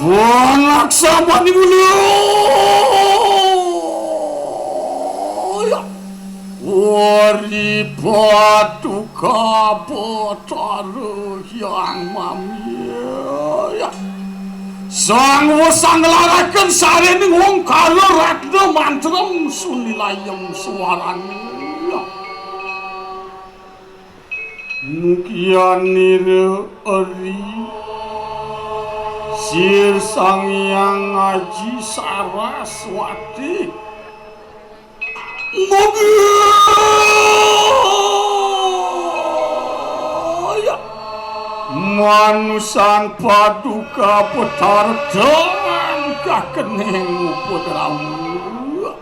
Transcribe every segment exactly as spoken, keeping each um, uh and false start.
Panaksamani mula. Wari Paduka Betara Hyang Mami. Sang wus anglaraken sarening ongkara ratna mantrem sunilayem swarani. Mugianira eri sir Sang Hyang Aji Saraswati. Mugia manusan Paduka Betara kakening upadrama.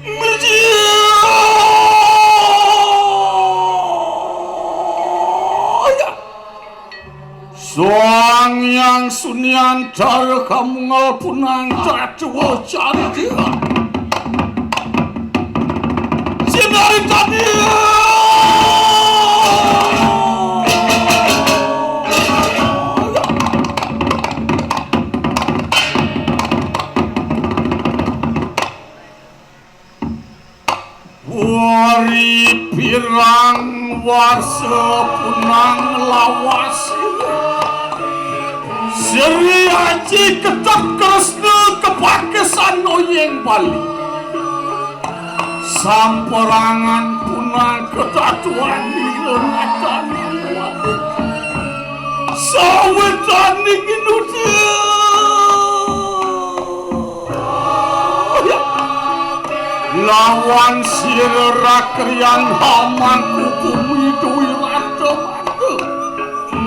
Mejaya. Sang Hyang Sunyantara kamungal punang tatwa carita. Sinari tadi. Wari pirang warsa punang lawas Sri Aji Ketut Kresna kapakesan oyeng Bali. Samperangan punang katatuan nira natan sawetaning inuti. Lawan sira rakrian hamangku bumi duwi rata mata.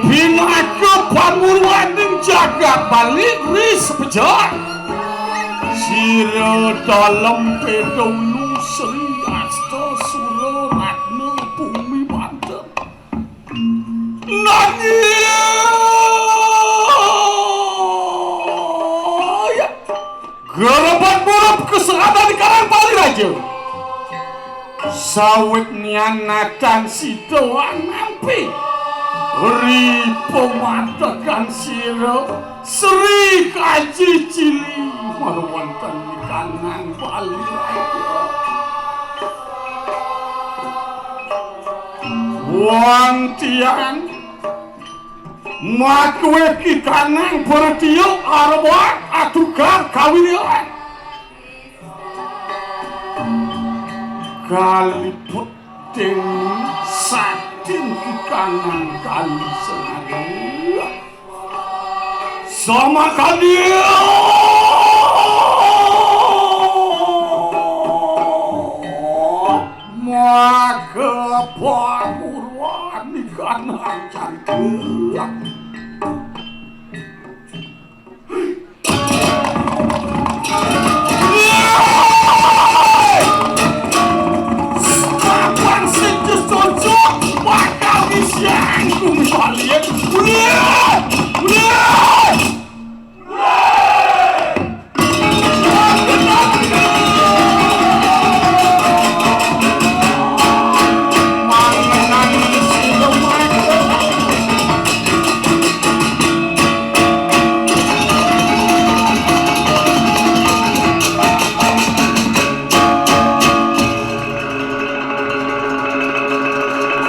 Pinaka pangurwaning jagat Bali ris pejah. Sira dalem pedulu Sri Asta Sura Ratna Bumi Banten. Nanging grebeg murub kaseradan di Karang Bali Raja. Sawit nianatan sida anampi ri pamatekan sira Sri Kaji Cili marwanten di Kanang Bali Raja. Wantian Makwe kikanang bertiyo arwah atukar kawiryan. Kaliput deni satin kikanang kali senare. Sama kali. Maka pangurwani kanang cantik. Kapan sing cocok bakal isian kumpalian. Ulian! Ulian!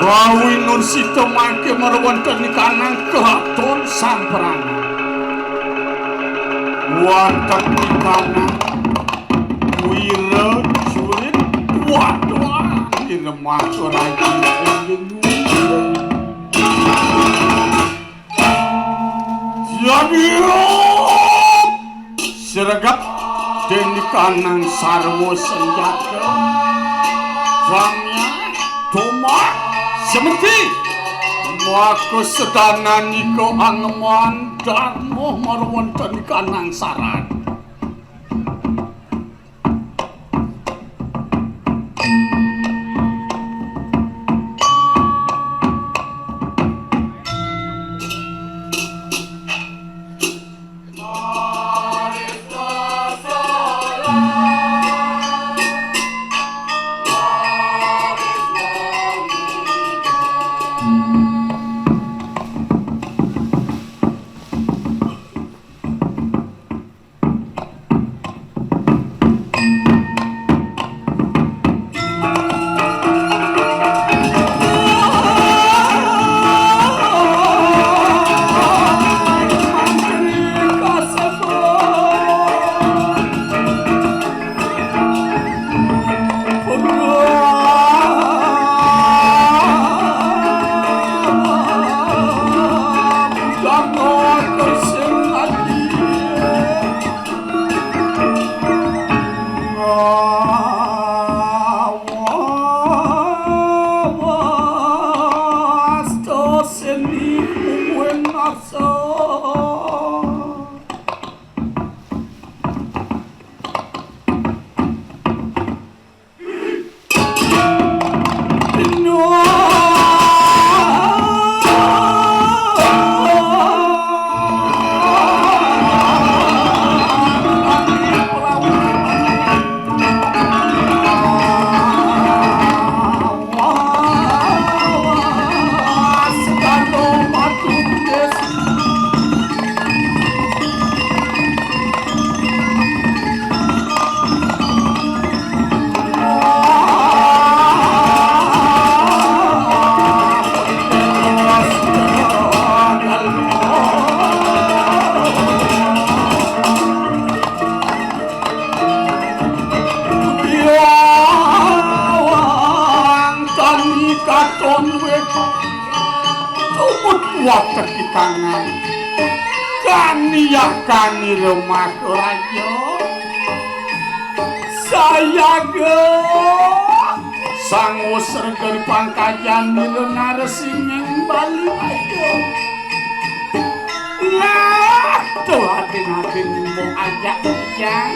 Kawi Nur Sita mangke mara wonten ing kanang katon samperangan. Wonten ing kanang wira jurit wadon ing mangsa raja. Jadi, sregep deni kanang sarwa senjata. Bangya, tomak, semeti. Maka sedananika angeman darma mara wonten ing kanang sarat. Kuwi nasa. Wangkani katon wit tumut watek di tangan. Kaniyakan ira maka raja. Sayaga sang wus rega di pangkajan nira naresinging Bali aja. Lah, tuh ading-ading mbok ajak ujang.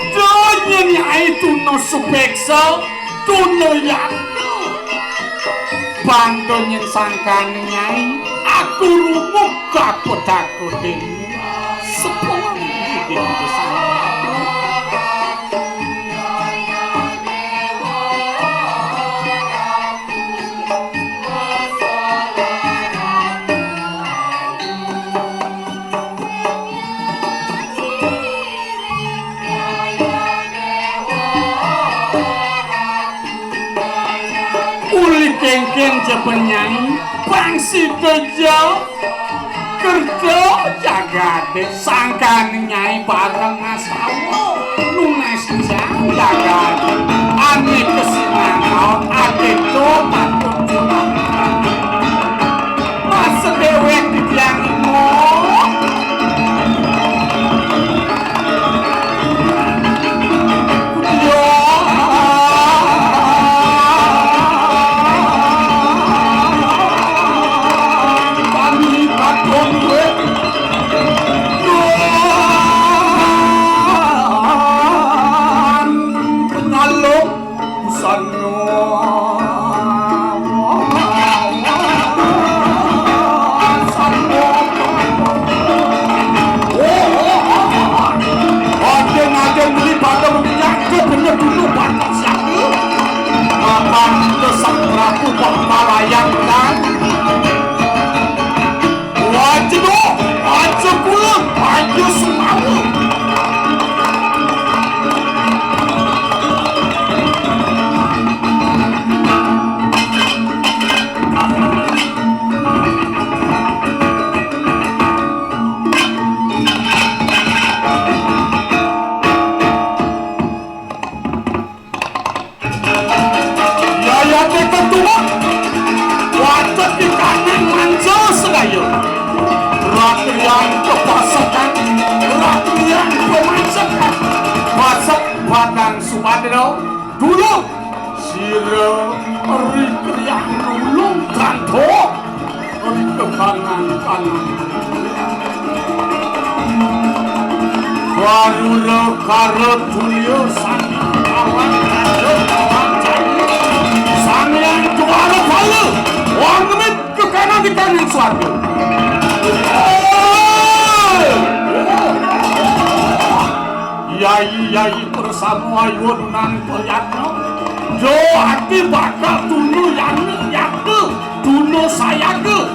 Donya nyai tuna supeksa, tuna yanda. Bang donya sangkane nyai, aku rumuh kapetakutin. Sepuluh. Uli kengkeng jepen nyai, pang sida ja kerja jagate sangkan nyai bareng ngastawa. Nunas jang jagate ane kesinangaon ate to patut jumaken. Masa dewek di tiang imo. Aja-aja muni pada muni nyangka bener dulu bakal siapa. Mapan ke Sang Prabu kok malayang kan. Wajdo, aja kula, aja semawa. Yayate ketuwak, watek ikaning manca sedaya. Ratrian kepasekan, ratrian pemasekan. Pasek batang sumadra, dulur. Sira ri krian ulung kanto. Ri kepangan-pangan. Warura kara dunia sami kawan raja kawan jaya. Samian Dwara Bala. Wong ngemit kekanan di kanan swarga. Yai, yai, persamo ayo nang prayatna. Jo ati bakal tunu yani yaga, tunu sayaga.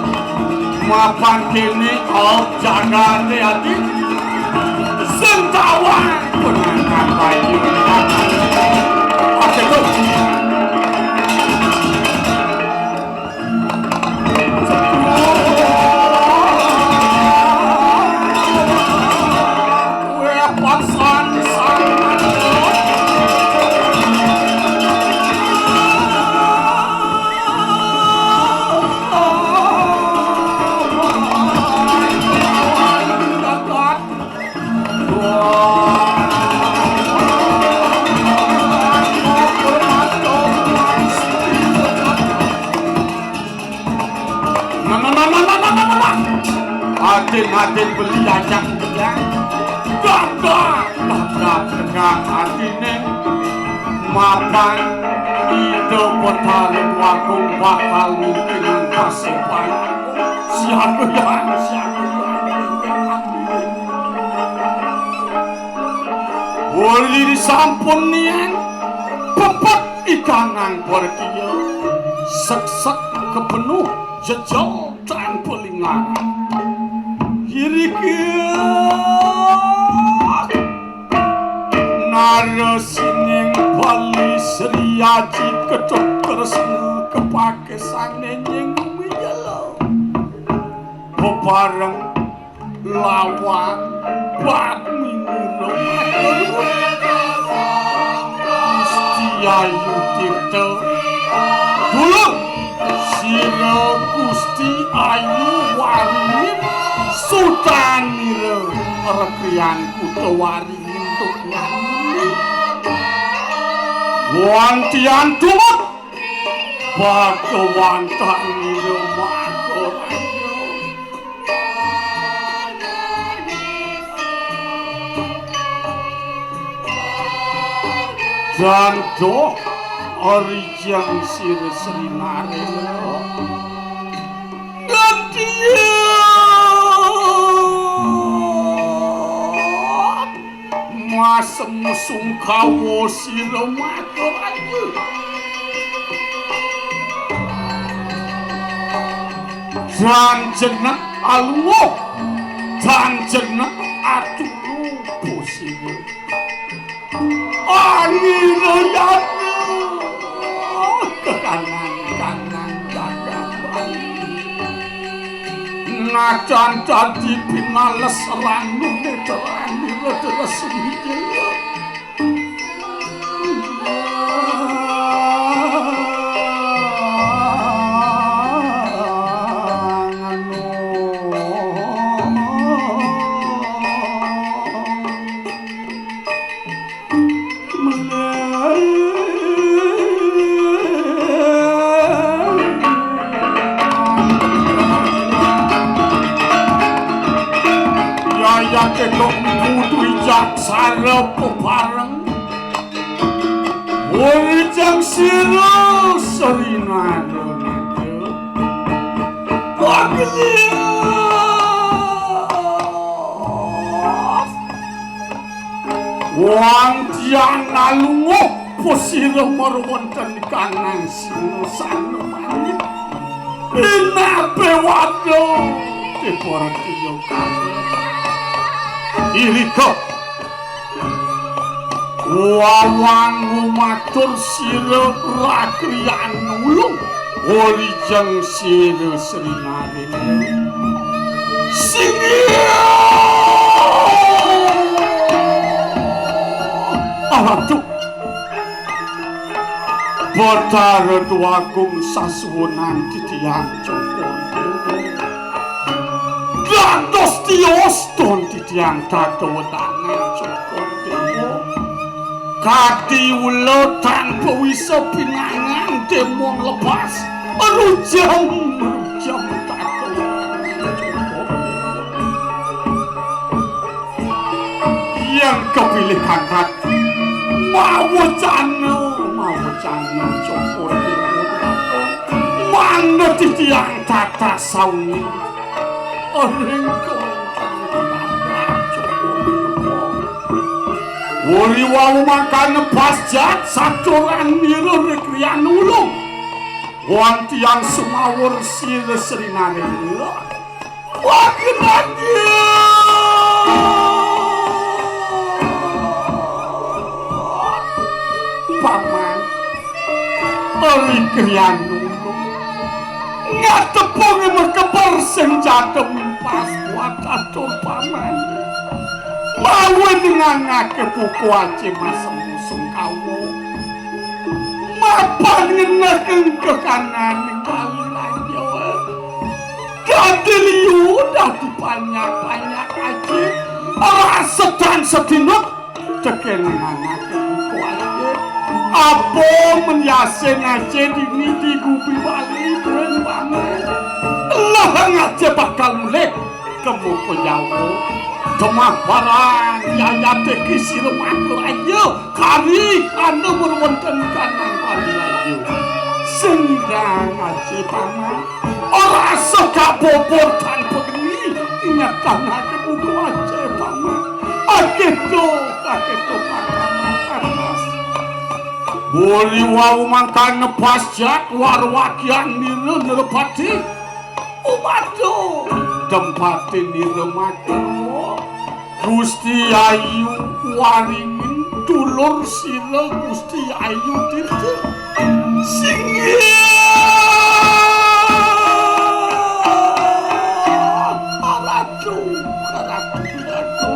Mapan kene, oh, jagate ati. Sentawa penangan bayi. Oke, tuh. Adin-adin beli ajak gedang. Gagah, gagah, gagah adine. Mapan Ida Betara Agung bakal mimpin paseban. Siaga yang, siaga yang. Uli disampun nian pepet ikanang pertia. Seksek kepenuh jejel tanpa lingaran. Hirikit narasining Bali Sri Aji Ketuk Kresna kepake sane nying bumi jelo. Bebareng lawan Padminira Gusti Ayu Tirta. Dulur sira Gusti Ayu Waringin Sutanira Rekrian Kuta Waringin Tuknyan. Wantian tumut Bhagawan Tanira Makorayo. Janto rijang sira Sri Narendra. Ngantiya masem sungkawa sira Makaraja. Janjenek alunguh, janjenek aturu pusira. Anira yana kekangan-kangan jagat Bali. Najan dadi pinales ranu netrane Rada Resmi Jaya. Yayate kok kudu ijak sarep bareng. Urjang sira Sri Narendra. Wah, Wong tiang nalunguh pusira mara wonten kanang singgasana manik. Inape waduh, tiba tiya kabeh. Irika wawang matur sira rakriyan ulung. Orijeng sira Sri Narendra. Singgih. Aduh. Batara Dewagung sasuwunan titiang Cokor Dewa. Dados tios don titiang tata wedangan Cokor Dewa. Kadi ula tanpa wisa pinangan demong lepas. Rujam, rujam tata wedangan Cokor Dewa. Yang kepilih kangkat mawacana, mawacana Cokor Dewa. Mangda titiang tata sauni. Ring kang Cokor Dewa. Wuri wau mangkana pascat saturan mira rekrian ulung. Wan tiang sumawur sira Sri Narendra. Wah, kenanya. Paman. Ori krian nulung. Ngatepung mekeper sing jatuh mimpas kuat atur paman. Mawe dengan ngake buku ace masem musuh kawo. Mapan ngenah kengkekanan ning Bali Raja. Dadi liu, dadi panyak-panyak aji. Rasetan sedinut teken anak buku aji. Apa menyasin aji dini di gubi Bali duwen paman. Lah ngaji bakal mulih. Kemu Kojawa, kemah barang yayate kisira maka raja, kari ana merwenten kanang pari raja. Sengidang aje paman, ora seka bobor tanpa geni, ingat tanah kebuka aje paman. Aketo, aketo paman panas. Buri wau mangkana pascat warwakian nira nerepati. Umato tempate nira makelo. Gusti Ayu Waringin dulur sira Gusti Ayu Tirta. Singgih. Ratu, Ratu, Ratu.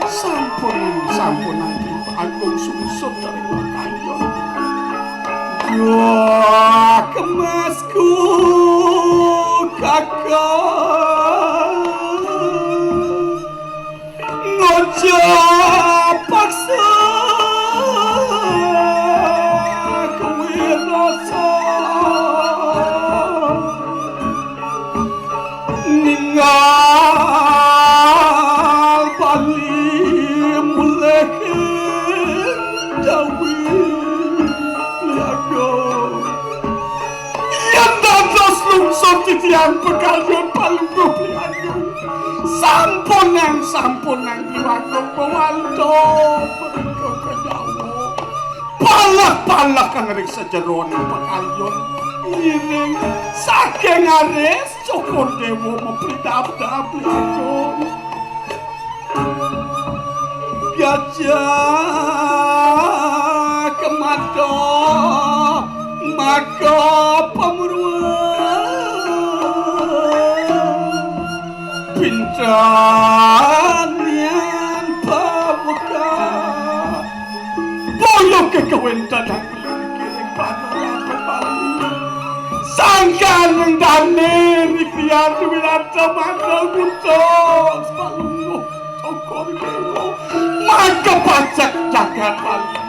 Sampunang, sampunang, Agung sungsut dari Wakayon. Wah, kemasku, kakak. Ngocap paksa kuwi rasa. Ninggal bali mulih jawi liaga. Yen dados lungsur titiang pekayon palungguh liaga. Sampunang, sampunang liaga mawalda mereka ke Jawa. Palah-palah kang ring sajeroning pekayon ngiring saking aris Cokor Dewa mapridabdab liaga. Gajah kemada maka pamruan pinten yan pabuka. Boyo ke kawentenan kiring panulan Bali. Sangkan dane ri krian wirata mata ngutus palungguh Cokor Dewa. Maka pacak jagat Bali.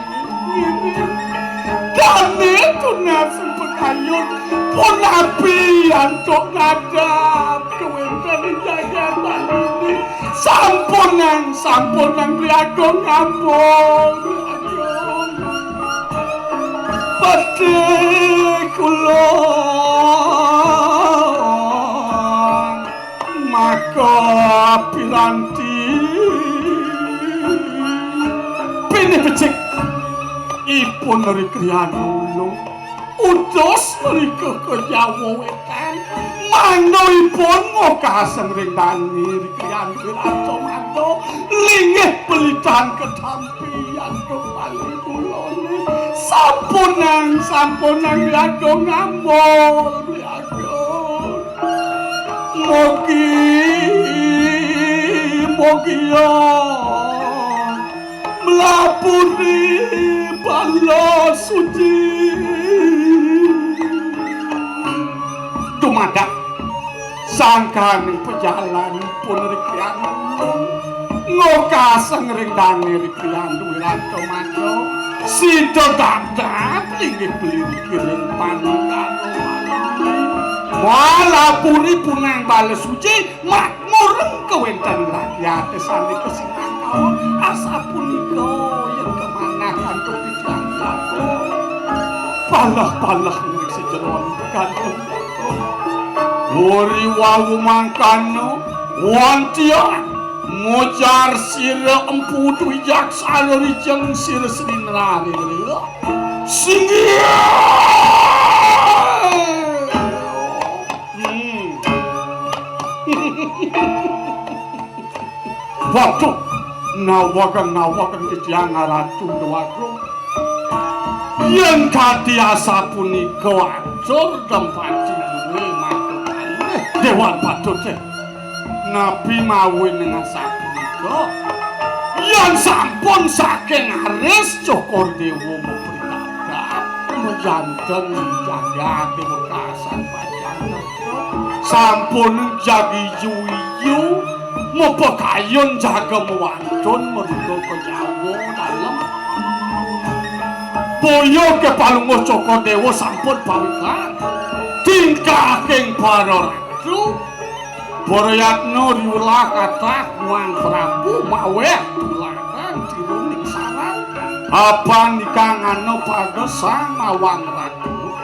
Dane tunas pekayon punapi antuk ngadap kawenten jagat Bali. Sampunang, sampunang liaga ngambung. Patih kula maka piranti pinih becik ipun ri krian ulung utus mrika ka Jawa Wetan. Mangda ipun ngokasang ring dane ri krian wirata mada linggih pelitan ketampi antuk bali kulone. Sampunang, sampunang liaga ngambul liaga. Mogi, mogi ya melapuri bala suci. Dumadak sangkaning pajalan pun ri krian ulung ngokasang ring dane ri krian wirata mada. Sida dadak linggih beli ri kiring paninggal. Malapuri punang bala suci, makmureng kawenten rakyate sane kasinakawan. Asapunika yen kamanah antuk titiang. Palah-palah ring sajeroning pekayon. Wuri wau mangkana, wantian mujar sira empu wijaksana rijeng sira sri nrari. Singgih. Hmm. Waduh, nawagang, nawagang titiang Ratu Déwagung. Yen kadi asapunika atur Dam Panji duwe mata kalih Déwan Patut, eh. Napi mawinan asapunika? Yen sampun saking aris Cokor Déwa mapringadan, majanten jagat wekasan pacang. Sampun jagi iyu-iyu, mapakayun jaga mawantun mrika ka Jawa Dalem. Boya ke Palungguh Cokor Déwa sampun pawikan. Tingkah king para ratu. Para yatna riwulah kathah muang Prabu maweh tuladan tiruning saran. Apan ikang ana padesang mawang ratu.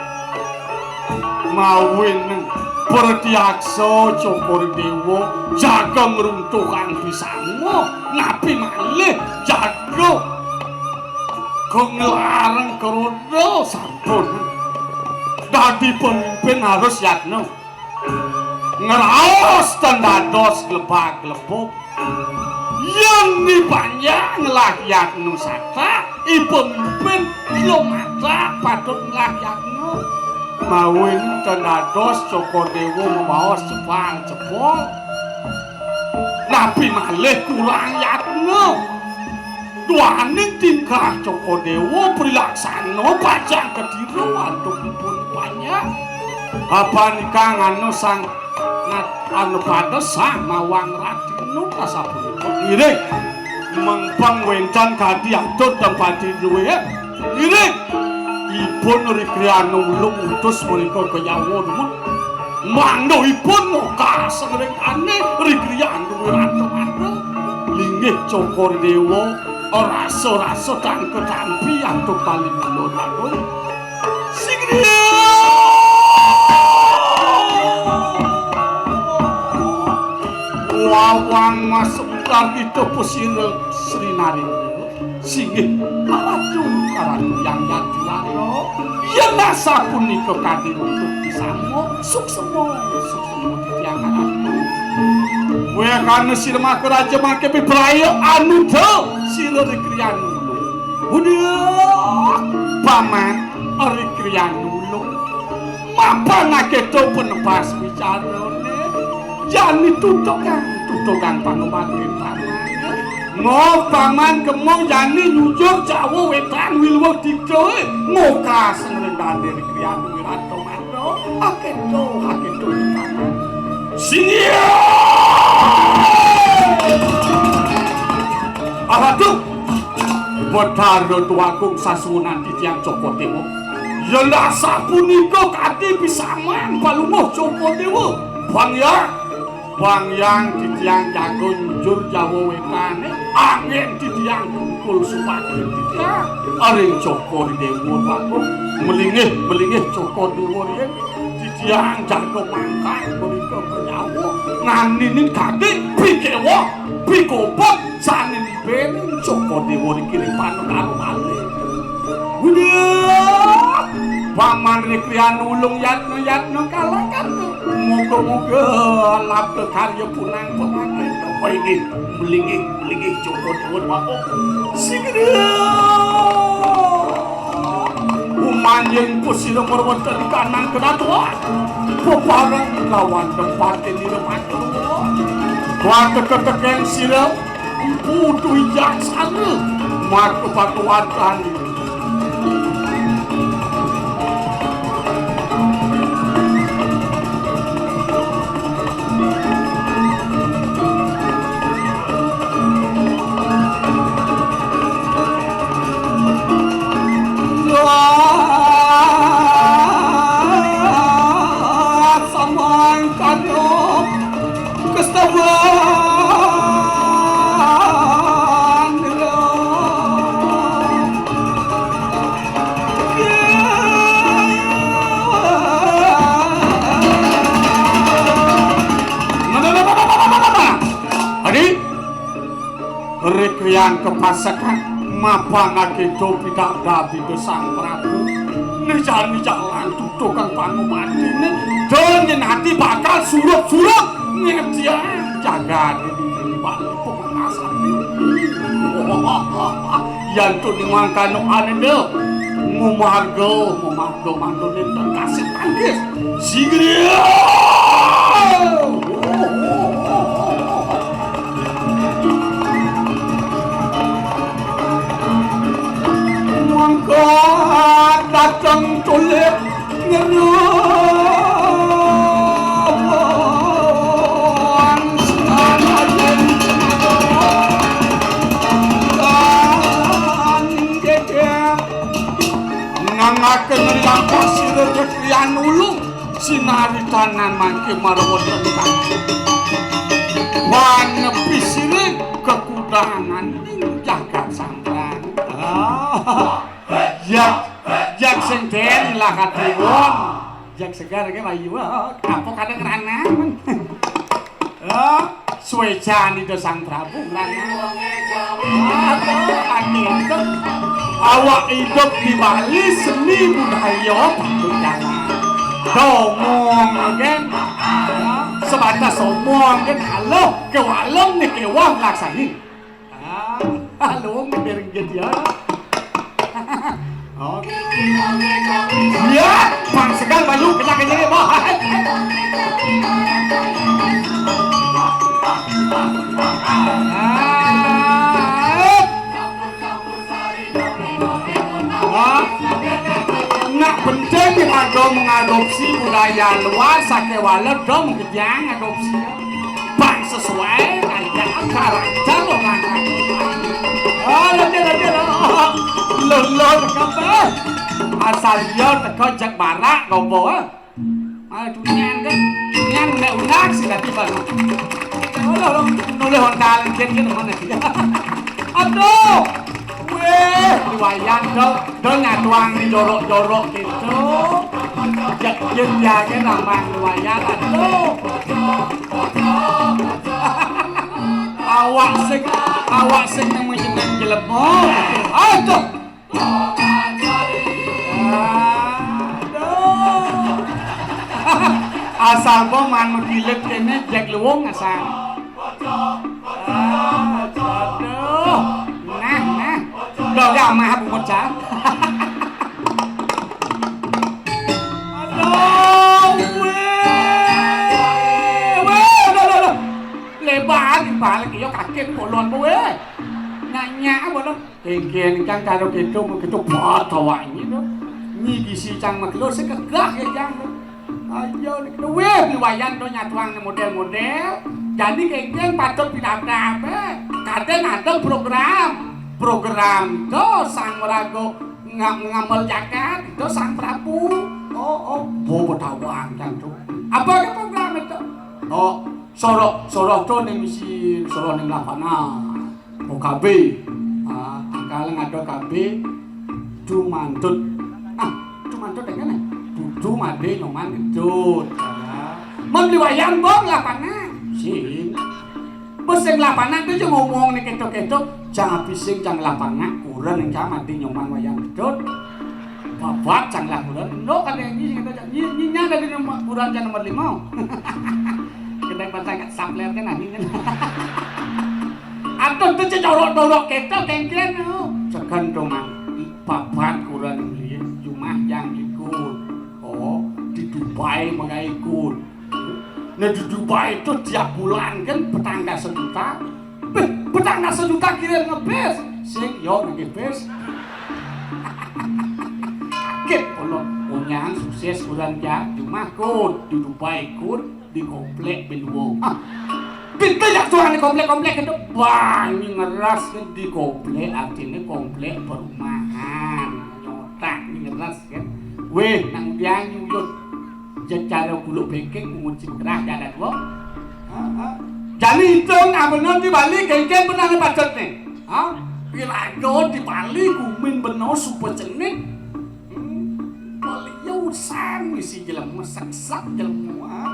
Mawin pertiaksa Cokor Dewa jaga ngruntuhang pisanga, napi malih jaga kenglareng keroda sampun dadi pemimpin harus yatna. Ngraos tan dados glebag-glebug. Yen dipanjang ngelah yatna satak, ipun mimpin kilo matak patut ngelah yatna. Mawin tan dados Cokor Dewa mabaos cepal-cepol. Napi malih kurang yatna. Duaning tingkah Cokor Dewa prilaksana pacang katiru antuk ipun panjang. Apan ikang anu sang nat-, anu padesang mawang ratu sapunika. Ngiring. Mengpeng wénten kadi atur tempati duwé. Ngiring. Ipun Ri Kriana Ulung utus mrika ka Jawa dumun. Mangda ipun mokas ring ané Ri Kriana Wirata Mada. Linggih Cokor Dewa, rasa-rasa tan ketampi antuk Bali Mula Ragun. Sing griya. Wawang masem kita pesira Sri Narendra. Singgih karatu, karatu yang jati lalo. Yen sapunika kadi untuk disamo, suksema, suksema titiang karatu. Wéhana sira maka raja mangke pipraya anuda sira Ri Kriana Ulung. Udah, Paman Ri Kriana Ulung. Mapan akéto penebas bicarané. Jani tutugang, tutugang pangubatin Paman. Mo Paman kemo jani nyujur Jawa Wétan wiluh dikta, eh. Mokas ngrendane Ri Kriana Wirata Mada. Akéto, akéto Paman. Siap! Aduh! Betara Tuagung sasuwunan titiang Cokor Dewa. Yen sapunika kadi pisaman palungguh Cokor Dewa. Bang Yang, Bang Yang titiang jaga nyujur Jawa Wétane, anggen titiang tungkul supaken titiang. Aring Cokor Dewa Tuagung, melinggih, melinggih Cokor Dewa riyen. Titiang jaga mangkat mrika ka Jawa, nganinin kadi pikewa, pikobet, sané nibening Cokor Dewa niki ring panengkara malih. Wah, Paman Ri Kriana Ulung yatna-yatna kalakan. Muga-muga labda karya punang pemakai. Oh, inggih, melinggih, melinggih Cokor Dewa wau. Sigra. Umanjing pusira perweten kanang kedatua. Bebareng lawan tempatin ira matur. Wah, teka-tekeng sira. Empu wijaksana, maka patuwatan. Samangkana. Kastawan. Adi, Rikrian kepasekan, mapangake to pidabdab Ida Sang Prabu. Nijani jalan tutuk kang pangumatine, dan yen ati bakal surut-surut ngetian jagat ini balik pemanasan ini. Yan to nimang kanu anenda, mumarga, mumarga mantune tengkasih tangkis. Sigria! Mangka dateng tulip ngenyuwun sinajan nangake ngrilampah sira Rikrian Ulung. Sinaritanan mangke marawon tentang. Katriwon. Jak segar ke bayu. Apa kadang ranang? Ya, suecan itu Sang Prabu ranang. Aduh, kan gitu. Awak hidup di Bali seni budaya patut jalan. Domong, kan? Ya, sebatas omong, kan? Halo, ke walong nih, ke wong laksani. Ah, halo, berengget ya. Oke. Ya, Bang Segal Bayu, kena kejadian, bah. Ah. Ah. Nak penting kita mengadopsi budaya luar, sakewala dong kejang adopsi. Bang sesuai aja karakter orang. Oh, lagi, lagi, oh. Lho, lho, teko, Bang. Asal iya teko jak barak, gopo, eh? Malah dunian, kan? Dunian unek-unek sih tadi, Bang. Oh, lho, lho. Noleh ontal, jen, jen, mana dia? Aduh! Weh, lumayan, dong. Dong nyatuang di jorok-jorok gitu. Jak, jen, ya, kan, nambah lumayan, aduh. Awak sing, awak sing nang menyenang jelema. Aduh. Aduh. Asal bo man mengkilit kene jak luwung asal. Aduh. Nah, nah. Udah, udah, mah bungut, Cak. Aduh, weh. Weh, aduh, aduh, aduh. Lebar balik, iya kaget kolon kowe. Nanya apa lo? Kengken kan karo gitu, mau gitu, bot awak ini tuh. Nyi gisi cang maklo sekegah ya cang tuh. Ayo, nih, weh, lumayan tuh nyatuang model-model. Jadi kengken patut pindah-pindah apa? Kadang ada program. Program tuh sang merago nga-, ngambil zakat itu Sang Prabu. Oh, oh, bo betawang kan tuh. Apa ke program itu? Oh, soroh, soroh tuh ning misi, soroh ning lapangan. Oh, K B. Ah, angkal ada K B. Dumantut. Ah, dumantut dengan dudu made nyoman gedut. Ah. Mon liwayan bong lapangan. Sing. Bos sing lapangan tuh aja ngomong nih ketok-ketok. Jangan bising, jangan lapangan. Kurang yang jangan mati nyoman wayang gedut. Babat jangan lakukan. No, kan yang ini kata, ini, ini nyanda di nomor, kurang jangan nomor lima. Kita pasang sapler kan anjing kan. Aduh, tuh corok-corok ketok kengkian, no. Segan dong, Mang. Babat kurang beli jumah yang ikut. Oh, di Dubai mengikut. Nah, di Dubai itu tiap bulan kan petangga sejuta. Beh, petangga sejuta kirim ngebis. Sing, yo, ngebis. Kaget, kalau unyang sukses kurang ya, jumah kun, di Dubai kun, di komplek beluo. Ah, pintu ya suara di komplek-komplek itu. Wah, ini ngeras kan di komplek, artinya komplek perumahan. Nyotak ini ngeras kan. Weh, nang dia nyuyut. Jejare guluk bengkeng, mungut sing gerah, jalan wong. Heeh. Jani hitung, amun di Bali, kengken pernah lepacut nih. Ha? Wilayo di Bali, gumin beno suba cenik. Hmm. Bali ya urusan, misi jelem, meseksek jelem. Ha?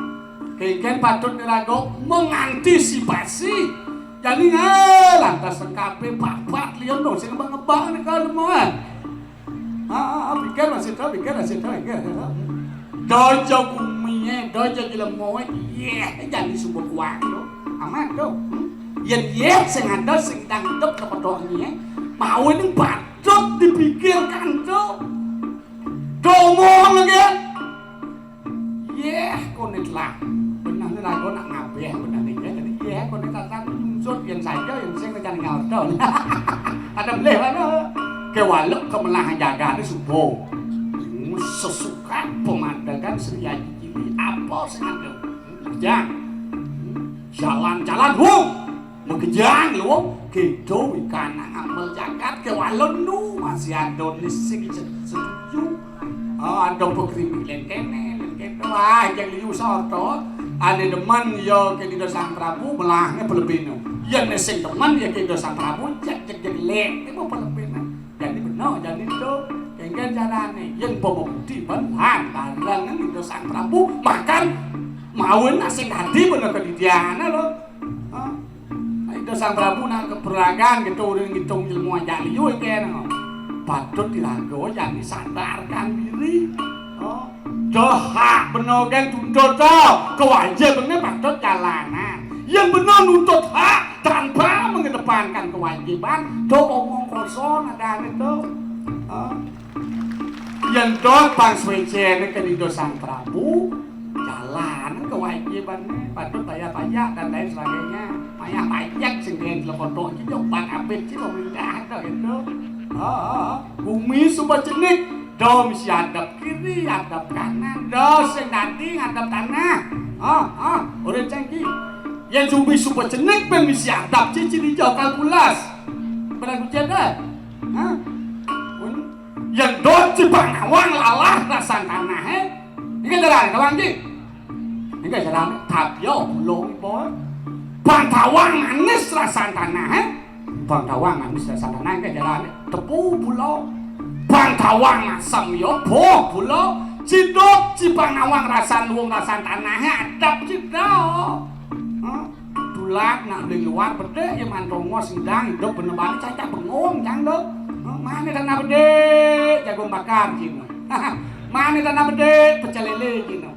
Kengken patut nirago mengantisipasi. Jani, eh, lantas lengkapi, babat, liyan dong, sing ngebak-ngebak nih, kalau mau, eh. Ah, ah, ah, pikir masih tahu, pikir masih tahu, pikir masih tahu. Dojo gumié, dojo jelemoé, yéh, jani suba kuat to. Aman to. Hmm? Yén yéh sing ada sing dang hidup kepedoké, mau ini patut dipikirkan to. Domong lagi. Yéh, koné telah. Benehné raga nak ngabéh benehné ya. Dadi yéh, koné tatang nyungsut yén saja yén sing rencana ngalto. Ada beli mana? Kewalek kemelahan jagané subuh. Sesuka pemandangan Sri Aji Cilik apa sing ada? Kerja. Jalan-jalan, wong. Makejang lho, kéto wikan ngamel jagat ké walon nu masih ada nih sing se-, setuju. Oh, ada pegrimik lén kéné, lén kéto. Wah, jang liu sarta. Ané demen ya ké Ida Sang Prabu, melahné pelebino. Ya né sing demen ya ké Ida Sang Prabu, jek jek jek lén, itu pelebino. Jadi bener, jadi itu. Kan carane yen umpama budi ben lan bareng Ida Sang Prabu makan mawon sing dadi bena kedidiane lho. Ha? Nek Ida Sang Prabu nak keberangan gitu, urung ngitung ilmu ajak liyu iki, no. Patut diraga yani sadarkan diri. Oh. Doh hak bena kan tuntut to. Kewajibane patut jalanan. Yen bena nuntut hak tanpa mengedepankan kewajiban, do omong kosong adane to. Oh. Yen dot pang swecene kan Ida Sang Prabu, jalan kewajibane, patut bayar pajak dan lain sebagainya. Payah pajak sing den lekotok iki yo bang abet sih pemerintah to gitu. Heeh. Bumi suba cenik, do mesti adep kiri, adep kanan, do sing dadi ngadep tanah. Heeh, ora cengki. Yen bumi suba cenik ben mesti adep cici di jokal pulas. Pernah kucet dah. Hah? Yen dot ci bang awang lalah rasan tanah, eh? Iki jalan, kawan iki. Iki jalan, tapi yo belum, boy. Bang tawang manis rasan tanah, eh? Bang tawang manis rasan tanah, iki jalan, tepu pulo. Bang tawang asam yo, boh pulo. Cidok ci bang awang rasan luwung rasan tanah, eh? Adep cidok. Hah? Dulat nak beli luar bedek ya mantongo sindang hidup bener balik cacak bengong cang do. Hah? Mana tanah bedek jagung bakar cino. Mana tanah bedek pecel lele cino.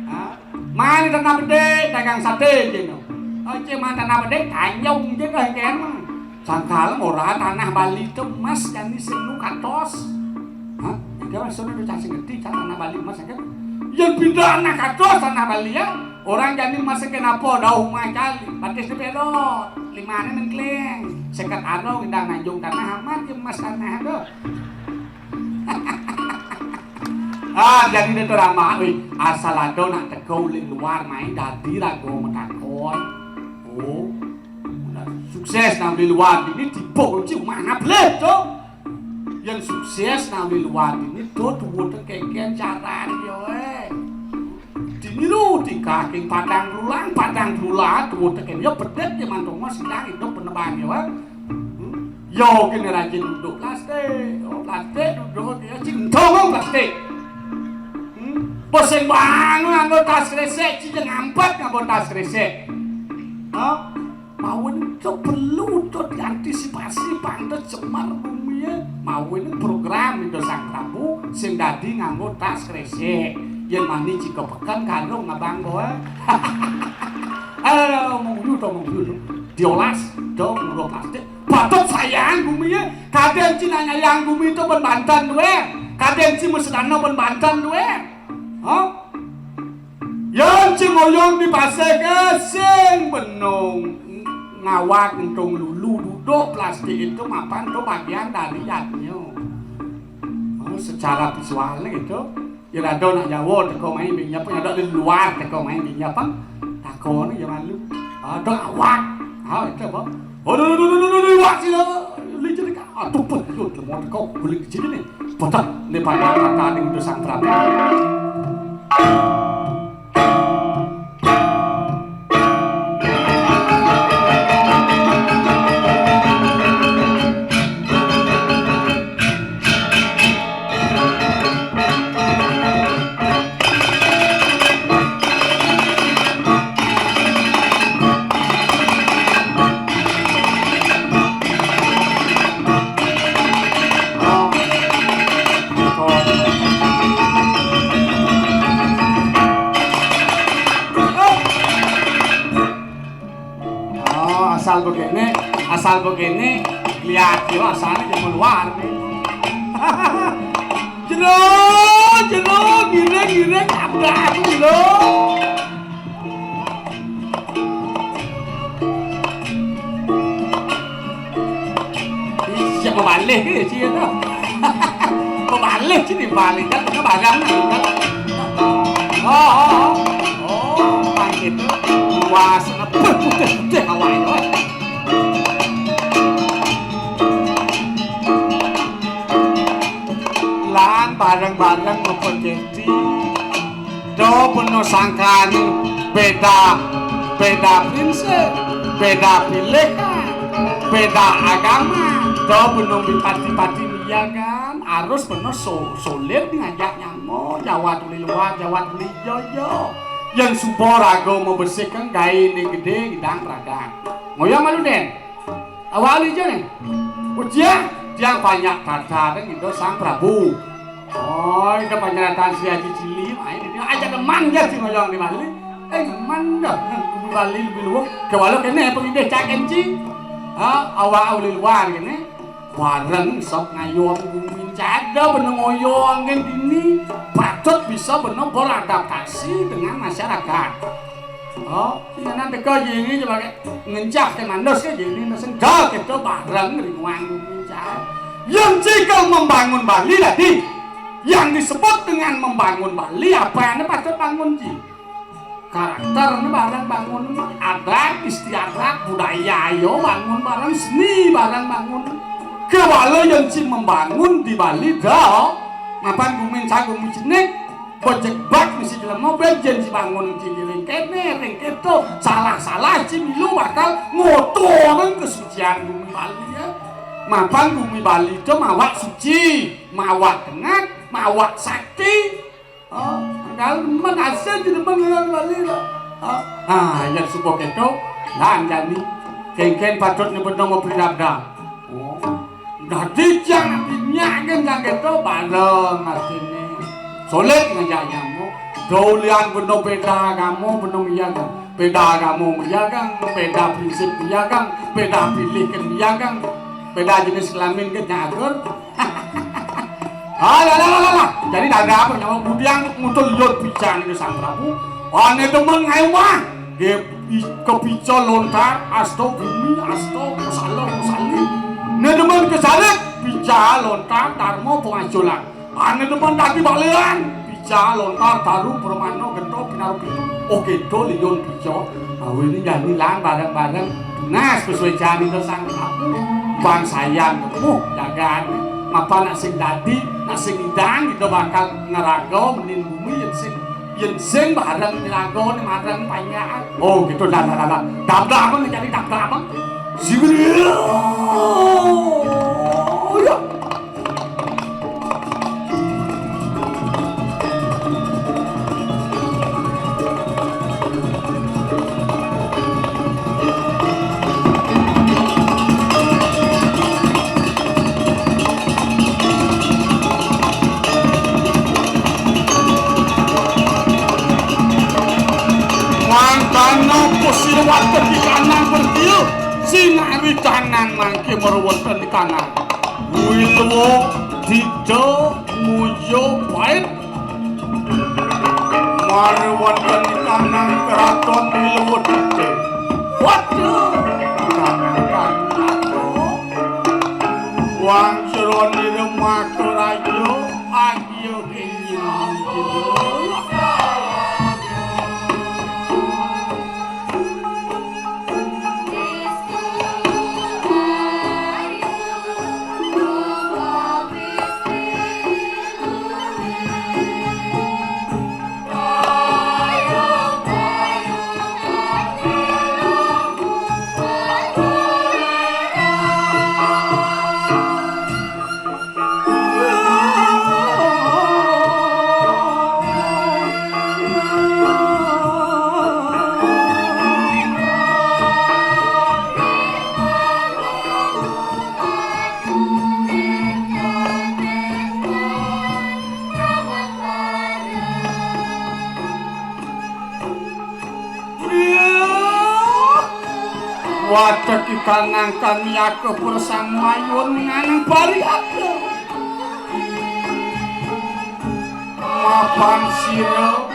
Hah? Mana tanah bedek dagang sate cino. Oke, mana tanah bedek tanjung cino kan. Sangkal ora tanah Bali itu emas jani sing nu katos. Hah? Iki maksudnya udah cacing gede, cak tanah Bali emas kan. Yang pindah anak katos tanah Bali ya. Orang jani emas kenapa dah rumah kali. Batis di pelot. Limane nengkling. Seket aro indang nanjung tanah aman ya emas tanah do. Ah, jadi dia tuh ramah, wih, asal ada nak teko uling luar main dadi rago metakon. Oh, sukses nang di luar ini tiba kunci mana boleh tuh. Yang sukses nang di luar ini tuh tuh keken carane yo, eh. Dini lu di kaki padang berulang, padang berulang tuh keken yo bedet ya mantongo sindang hidup peneban yo, eh. Hmm? Yo kene rajin duduk plastik, oh, plastik duduk ya cintong plastik. Hmm? Pusing banget nganggo tas kresek, cicing ngampet nganggo tas kresek. Hah? Mawon itu perlu tuh diantisipasi pantes cemar bumi ya. Mawon program itu Sang Prabu sing dadi nganggo tas kresek. Yen mani jika peken karo ngabang kowe. Eh, omong dulu to, omong dulu to. Diolas, do nganggo plastik. Patut sayang bumi ya. Kadang Cina nyayang bumi itu ben banten duwe. Kadang Cina sedana ben banten duwe. Hah? Yang ci ngoyong di pasar ke sing benung ngawak entung lulu duduk plastik itu mapan tuh bagian dari yadnya. Oh, secara visualnya gitu. Ya ada nak Jawa teko main minyak pun ada di luar teko main minyak pun takon ya malu. Ada awak. Ah, itu apa? Aduh, aduh, aduh, aduh, aduh, wak sih lo. Licin ka. Aduh, pun yo mau teko beli kecil ni. Patah ni pada kata ning Ida Sang Prabu. Oh, asal begini, asal begini, lihat yo asalnya di luar nih. Jero, jero, giring, giring, kabeh aku lho. Siap mau balik ke sih itu. Mau balik sini balik kan ke barang. Oh, oh, oh. Oh, pas itu. Wah, putih-putih awalnya. Lan bareng-bareng ngepegeti. Do beno sangkani beda, beda prinsip, beda pilihan, beda agama. Do beno mipati-pati Ya kan, harus bener so-, solid ngajak nyama, jawat uli luar, jawat uli ijo-ijo. Yén suba raga mabesik kan gaéné gedé ngidang pragat. Ngoyong malu, Dén. Awak uli ijo né. Ujian, tiang banyak tata dan Ida Sang Prabu. Oh, Ida Panjratan Sri Aji Cili, main ini aja demen ya si ngoyong di Bali. Eh, demen dah, nang di Bali lebih luwung. Kewala kéné pengidih cak kenci. Ha, awak uli luar kéné. Bareng sop ngayon gumin cada bena ngoyong kan dini patut bisa bena beradaptasi dengan masyarakat. Oh, sing anan teka jini sebagai ngencah ke mandos ke jini nesen gal kita bareng ringuang gumin cada. Yang jika membangun Bali tadi, yang disebut dengan membangun Bali apa yang patut bangun ji? Karakter né bareng bangun, adat istiadat, budaya yo bangun bareng, seni bareng bangun. Kewala yén ci membangun di Bali da, mapan gumin sagung micinik, bejebak misi jelema, bén yén ci bangun ci ring kéné, ring kéto, salah-salah ci milu bakal ngotorin kesucian bumi Bali ya. Mapan bumi Bali to mawak suci, mawak tengat, mawak sakti. Oh, enggal demen asal je demen ngéngon Bali lah. Oh. Ah, yén suba kéto, lan jani. Kénkén patut nyebutna mapridabdab. Oh. Dadi tiang binyak gén jang kéto, bareng artiné. Sulit ngajak nyambung. Dolian bena béda agama, bena miyagang. Béda agama miyagang, béda prinsip miyagang, béda pilih gén miyagang, béda jenis kelamin gén nyagur. Alah, alah, alah, alah. Jadi dada apa nyawa budiang ngutul yot pican ini Sang Prabu. Ané demen ngaéwah. Gé i-, kepica lontar, asta bumi, asta masalah, masali. Né demen kesarik, pica lontar, dharma pangaculan. Ané demen dadi balian, pica lontar, daru, permana, genta, pinarup itu. Oké, to liun pica. Awiné jani lan bareng-bareng. Tunas pasuécan Ida Sang Prabu. Bangsayan gemuh jagat. Mapan nak sing dadi, nak sing idang, Ida bakal ngaraga menin bumi yén sing, yén sing bareng nyeraga né mareng panjaan. Oh, gitu dah, dah, dah, dah. Dabdab apa jadi dabdab apa? Sibir. Oh, ya. Mangkana pasira wonten di kanang bertiup, sinari kanang mangke mara wonten di kanang. Wilwa Dita Muja Pait. Mara wonten di kanang keraton Wilwa Dita. Waduh, kanang kanang. Wangsuranira Makaraja, agiya kinjil. Watek ikanang kami aka persamayun nganang pariaka. Mapan sira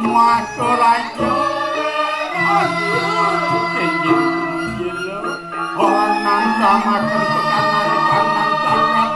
maka raja. Aduh, kenjing gila. Orang nangkamaken tekanan-tekanan jagat.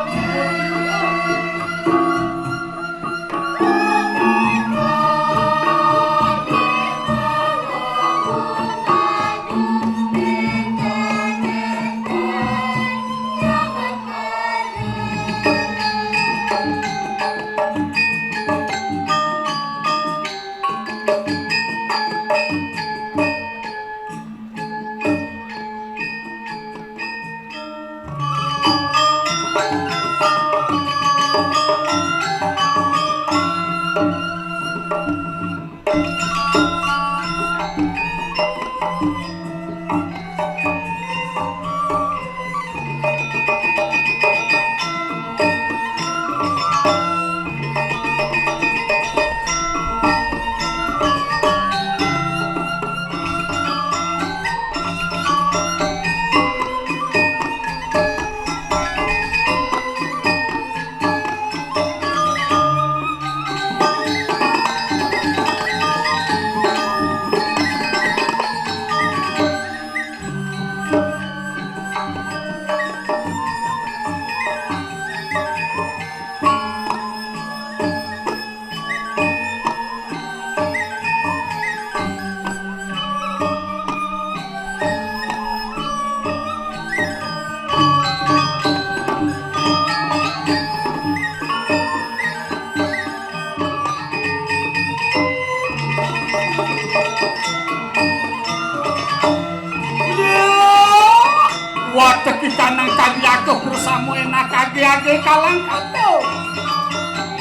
Kanang kagiyaka bersama enak age-age kalang kato.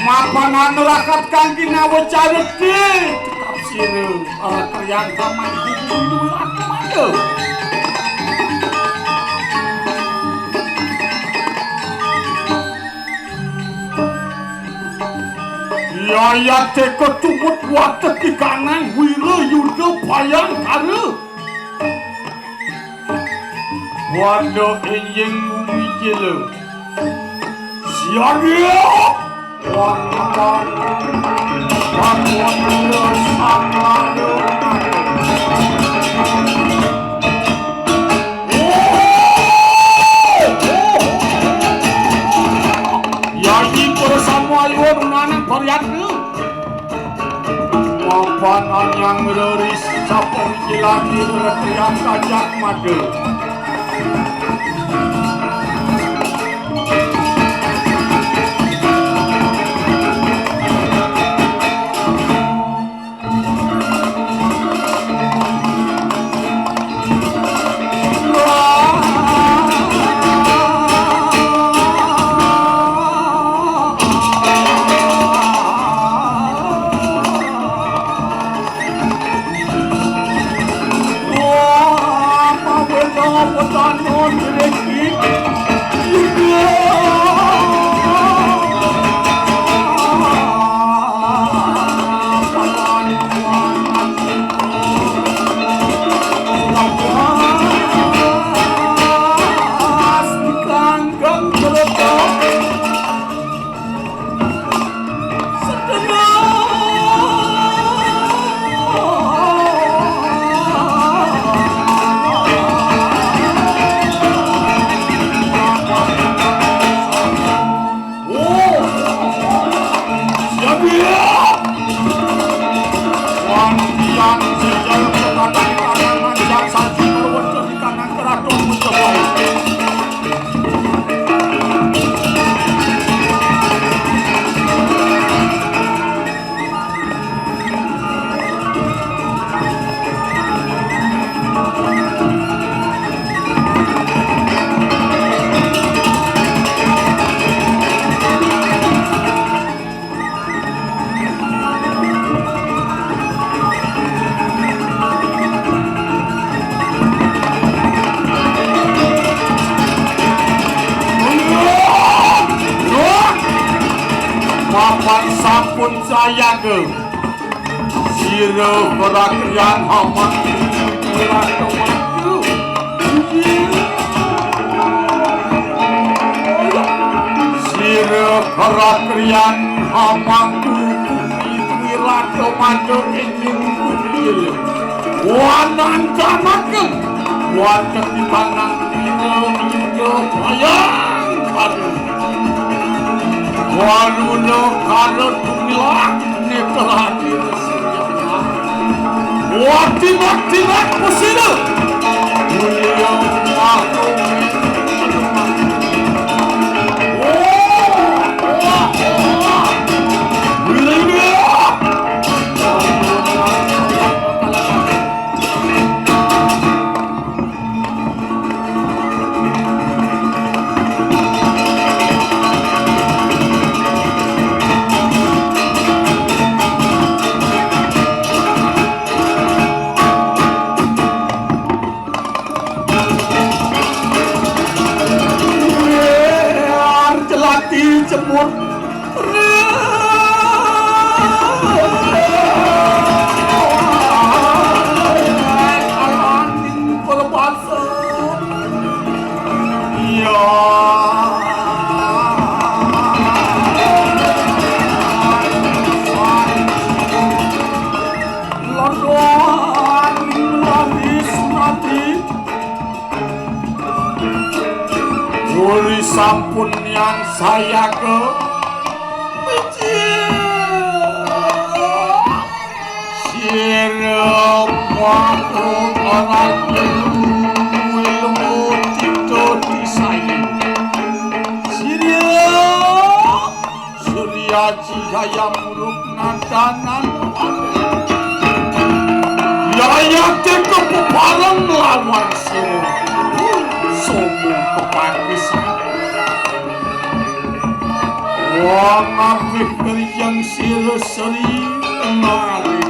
Mapan anu rakat kang ginawa careti. Tekap sira, ora kriyan kamang kudu duwe ati mada. Yayate ketumut watek di kanang wira yuda bayangkara. Wanda enjing bumi jela. Siaga! Wanda, wanda, wanda, Yayi para samaya nunanang pariatna. Mapan anyang leris sapawijilan ira retrian kajak mada. Mapan sampun sayaga. Sira kerakrian amat. Sira kerakrian amat. Wirata mata ing Wanantanaken wonten di tanah ira ira bayang kadu. Wanuna kala tumilah netrani Resi Jaya. Watinak-tinak pesina. Mulia makhluk. Oh, oh, oh. Mulia. Celati cemut. Uli sampun nian sayaga. Sira makhluk ora ilmu cipta disai. Sira Surya Jaya Muruk Nadanan. Yayate kepepareng lawan sira. Sombong. Wong apik kerjang sira seri maring.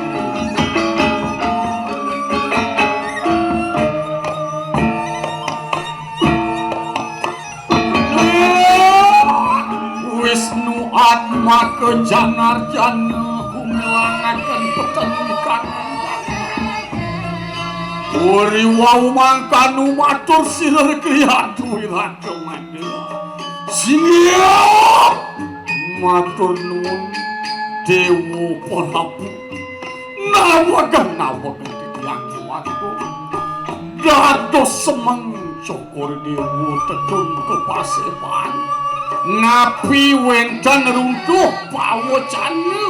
Wisnu Atmaka Janarjana kumilangaken peteng kanan. Uri wau mangkanu matur sira kriyantu wirata mangga. Singgih matur nuwun Dewa Prabu. Nawegeng, nawegeng titiang Dewagung. Dados semeng Cokor Dewa tedun kepaseban. Napi wenten runtuh pawecana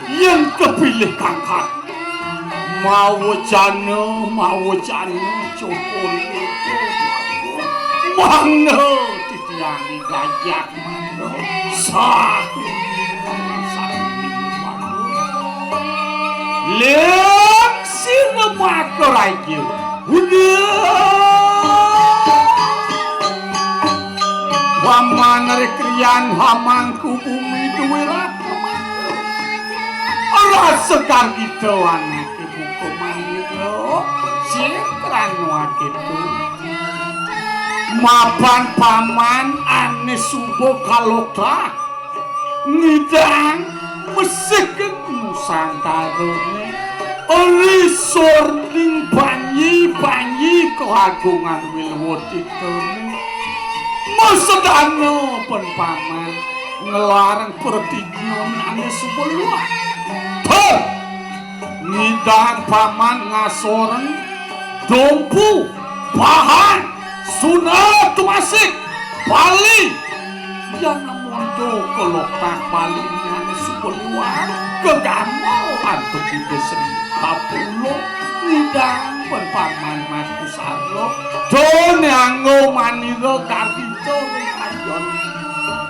yen kepilih kangkat. Mawecana, mawecana Cokor Dewa. Mangga titiang Gajah Mada. Satu, satu, Lingsir Makaraja. Udah. Paman Rekrian Hamangku Bumi duwe ratu. Rasa kargita anake buka manira. Sing krana akitu. Mapan paman ane suba kaloktah. Ngidang mesik Nusantarane. Ri sorning panji-panji keagungan wilwatitane. Masedana pen paman ngelarang pertijnyan ane suba liwat. Tur ngidang paman ngasoreng dompu, bahan, sunat tumasik, Bali. Yan amonto kaloktah Bali nyane suba liwat, kegamel antuk Ida Sri Kapulung, ngidang pen paman Mas Kusarlo. Done anggo manira kargita ring ayon.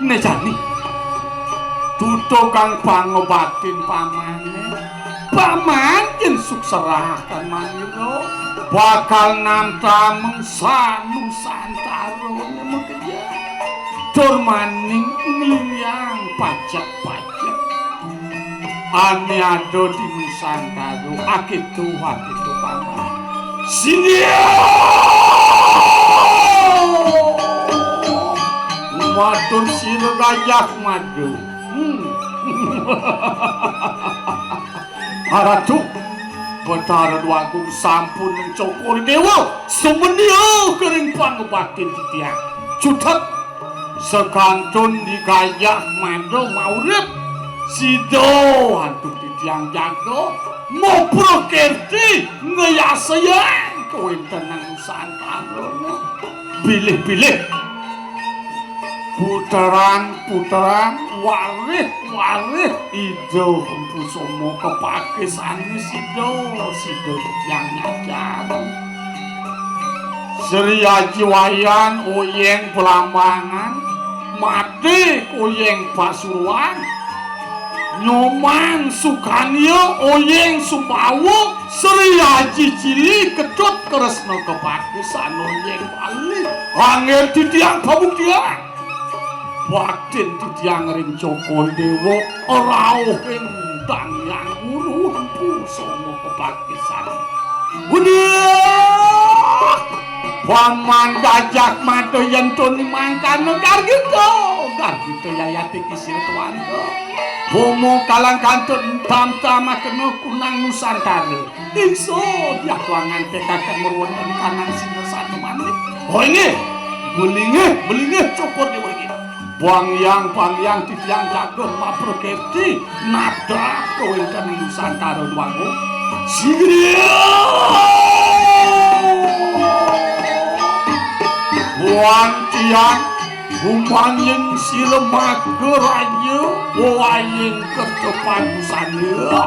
Ne jani. Tutukang pangobatin pamane. Paman yen sukserahaken manira bakal namtameng sanusantarane makejang. Tur maning ngliwang pajek-pajek ane ada di Nusantara. Akitu, akitu, paman. Singgih! Matur sira Gajah Mada. Hmm. Aratu, Betara Dwagung sampun Cokor Dewa sumenia kering pangebatin titiang. Cutet, sekantun di Gajah Mada maurip, sida antuk titiang jaga, muprakerti ngayasayang kawentenan Nusantara. Bilih-bilih. Puteran-puteran, warih-warih Ida Empu Soma kapakisane sida, sida titiang nyajar. Sri Aji Wayan, Oyeng Blambangan, Made Oyeng Pasuruan, Nyoman Sukania, Oyeng Sumbawa, Sri Aji Cili, Ketut Kresna Kepakisan, Oyeng Bali. Anggen titiang pabuktian baktin titiang ring Cokor Dewa, rauhing Dang Hyang Guru Empu Soma Kepakisan. Udah. Paman Gajah Mada yen tuni mangkana gargita, gargita yayate kisil tuanta. Bomo kalang kantun tam-tamakena kunang Nusantara. Ingsun diatuangan tekaken merwenten kanang sina satu manik. Oh, inggih. Belinggih, belinggih Cokor Dewa inggih. Bang Hyang, Bang Hyang titiang jaga maprakerti nadap kawenten Nusantara Dwagung. Sira Wan Tiang, Humangin Sira Makaraja, Waying Kerta Pangusana.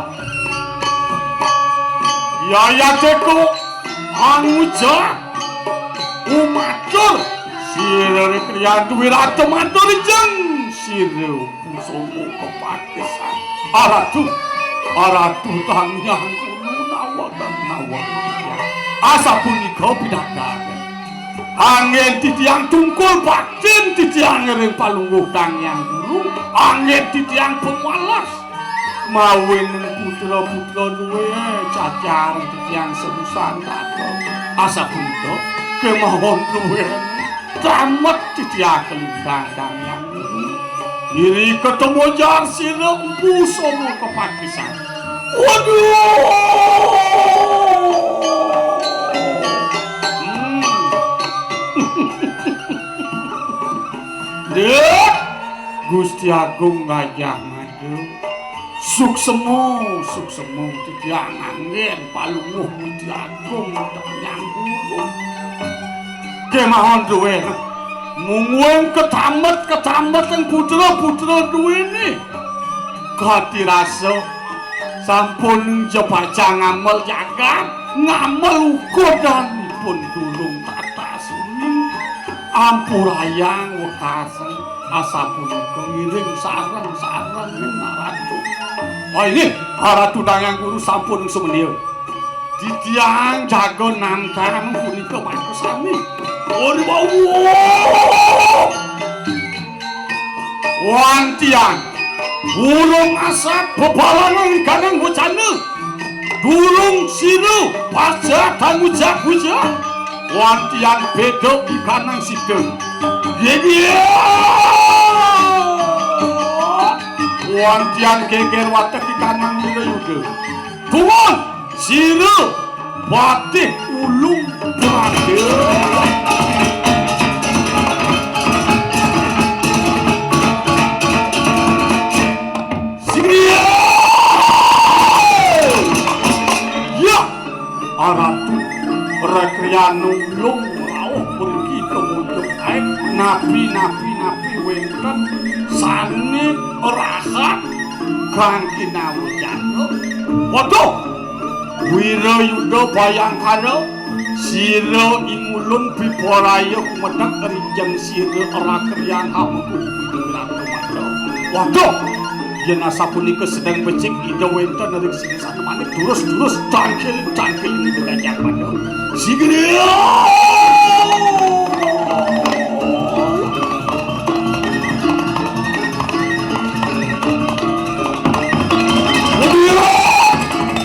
Yayateko anguja umatur sira Kriyantu Wirata matur ijeng sira Pusaka Kepakisan. Aratu, aratu tang Hyang Guru nawa kang nawa. Asapunika pidhakan. Anggén titiang tungkul baktin titiang ring Palungguh Dang Hyang Guru, anggén titiang pamalas. Mawinan putra-putra duwé cacar titiang sebusan tata. Asapunika kemawon duwé tamet titiang kalintang Dang Hyang Guru. Iri ketemu jar sira empu somo kepakisan. Waduh! Hmm. Dek, Gusti Agung Gajah Mada. Suksema, suksema titiang anggén Palungguh Gusti Agung Dang Hyang Guru. Kemawon duwé. Mungguing ketamet-ketamet ing putra-putra duwéné. Kadi rasa sampun jepacang ngamel jagat, ngamel uga danipun durung tata suni. Ampurayang wekasan asapunika ngiring sareng-sareng ring Ratu. Oh, inggih, Ratu Dang Hyang Guru sampun sumedia. Titiang jaga nangkang punika bagus sami. Ori wau. Wantian. Burung asap bebalangan kanang wacana. Durung sira pacah tangujak-ujak. Wantian beda ikanang sida. Geger. Wantian geger watek ikanang wirayuda. Tuwun. Sira Patih Ulung Prada. Sira. Ya, Aratu Rekriano Ulung rauh mriki kemunduk ae napi-napi napi wenten sane rahat kang kinawejana. Waduh, Wirayuda Bayangkara, sira ingulun piporaya kumedek rijeng sira rakrian hamengku. Waduh, yen asapunika sedeng becik Ida wenten ring sini sanemaning durus-durus tangkil-tangkil Ida Gajah Mada. Sigriya! Waduh!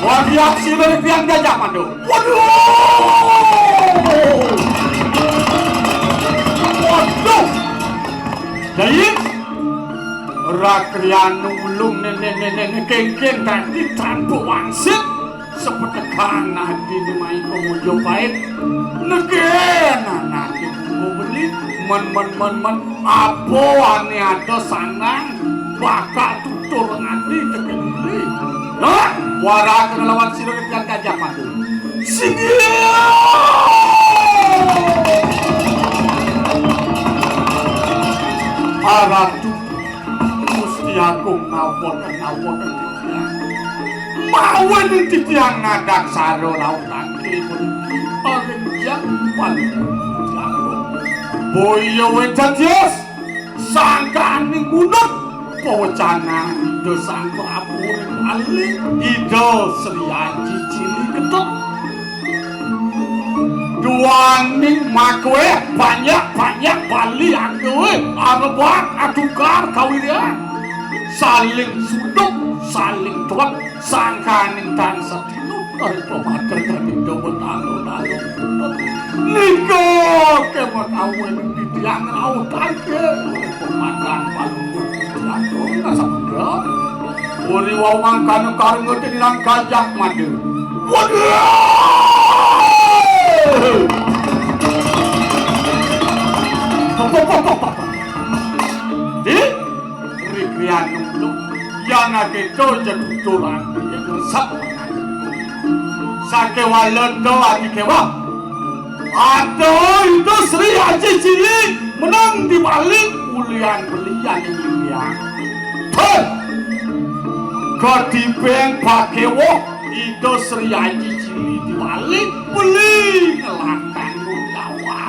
Waduh, aksi dari Gajah Mada. Waduh! Waduh! Dayik, rakrian ulung nenek-nenek kengkeng tadi tanpa wangsit sepetekan adi nemai pemujo pait negen anake bunga beli men men men men apa ane ada sanang bakal tutur nganti teken beli. Hah? Wara kena lawan sira kepian Gajah Mada. Sing. Aratu Gusti Agung ngawaken ngawaken titiang. Mawen titiang ngadak sara lautan kiri puniki paling jangkep Gusti Agung. Boya wecacios sangkaning gunung pawecanan Ida Sang Prabu ring Bali, Ida Sri Aji Cili Ketuk. Duaning makuweh banyak-banyak Bali anggawe arebat atukar kawiryan. Saling suduk, saling tuwek, sangkaning tan sadina ring pamadegan Ida Betara Dalu. Nika kemakawen titiang rauh tangkil ring pamadegan Palungguh Titiang Rong Samudra. Uri wau mangkana karungu tinilang Gajah Mada. Waduh! Di Rikrian nunggu yang aketo jatuturan resep. Sakewala to ati kewa. Aduh, itu Sri Aji Cilik menang di balik ulian belian ini ya. Hei! Kadibeng pakewo Ida Sri Aji Cili di balik beli ngelantang Gundawa.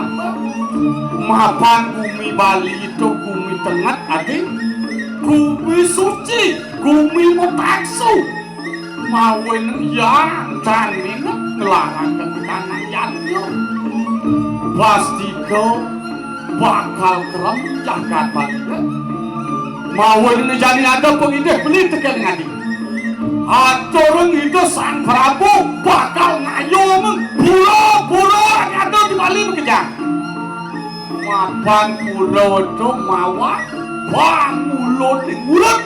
Mapan gumi Bali itu gumi tenget adi gumi suci, gumi mutaksu. Mawin yang dan minget ngelarang kekanan yadnya. Pasti bakal kerem jagat Bali. Mawinan jani ada pangidih beli tekén adi. Aturang Ida Sang Prabu bakal ngayomang pura-pura ada di Bali makejang. Mapan pura to mawa pangulun ning urip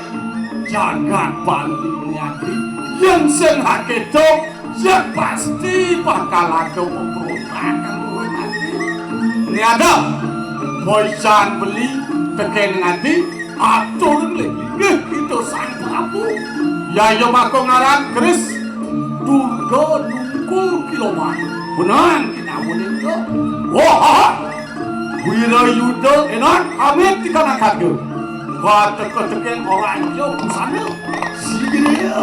jagat Bali né adi. Yén sing akéto, yén pasti bakal ada pemberontakan luwih adi. Né ada, boisan beli tekén adi, atur linggih Ida Sang Prabu. Yaya maka ngaran keris Durga Dungkul Kiloman. Benang kita muning to. Wah, Wirayuda enak amit di kanan karga. Wah, teka-teken orang yo busana. Sigria.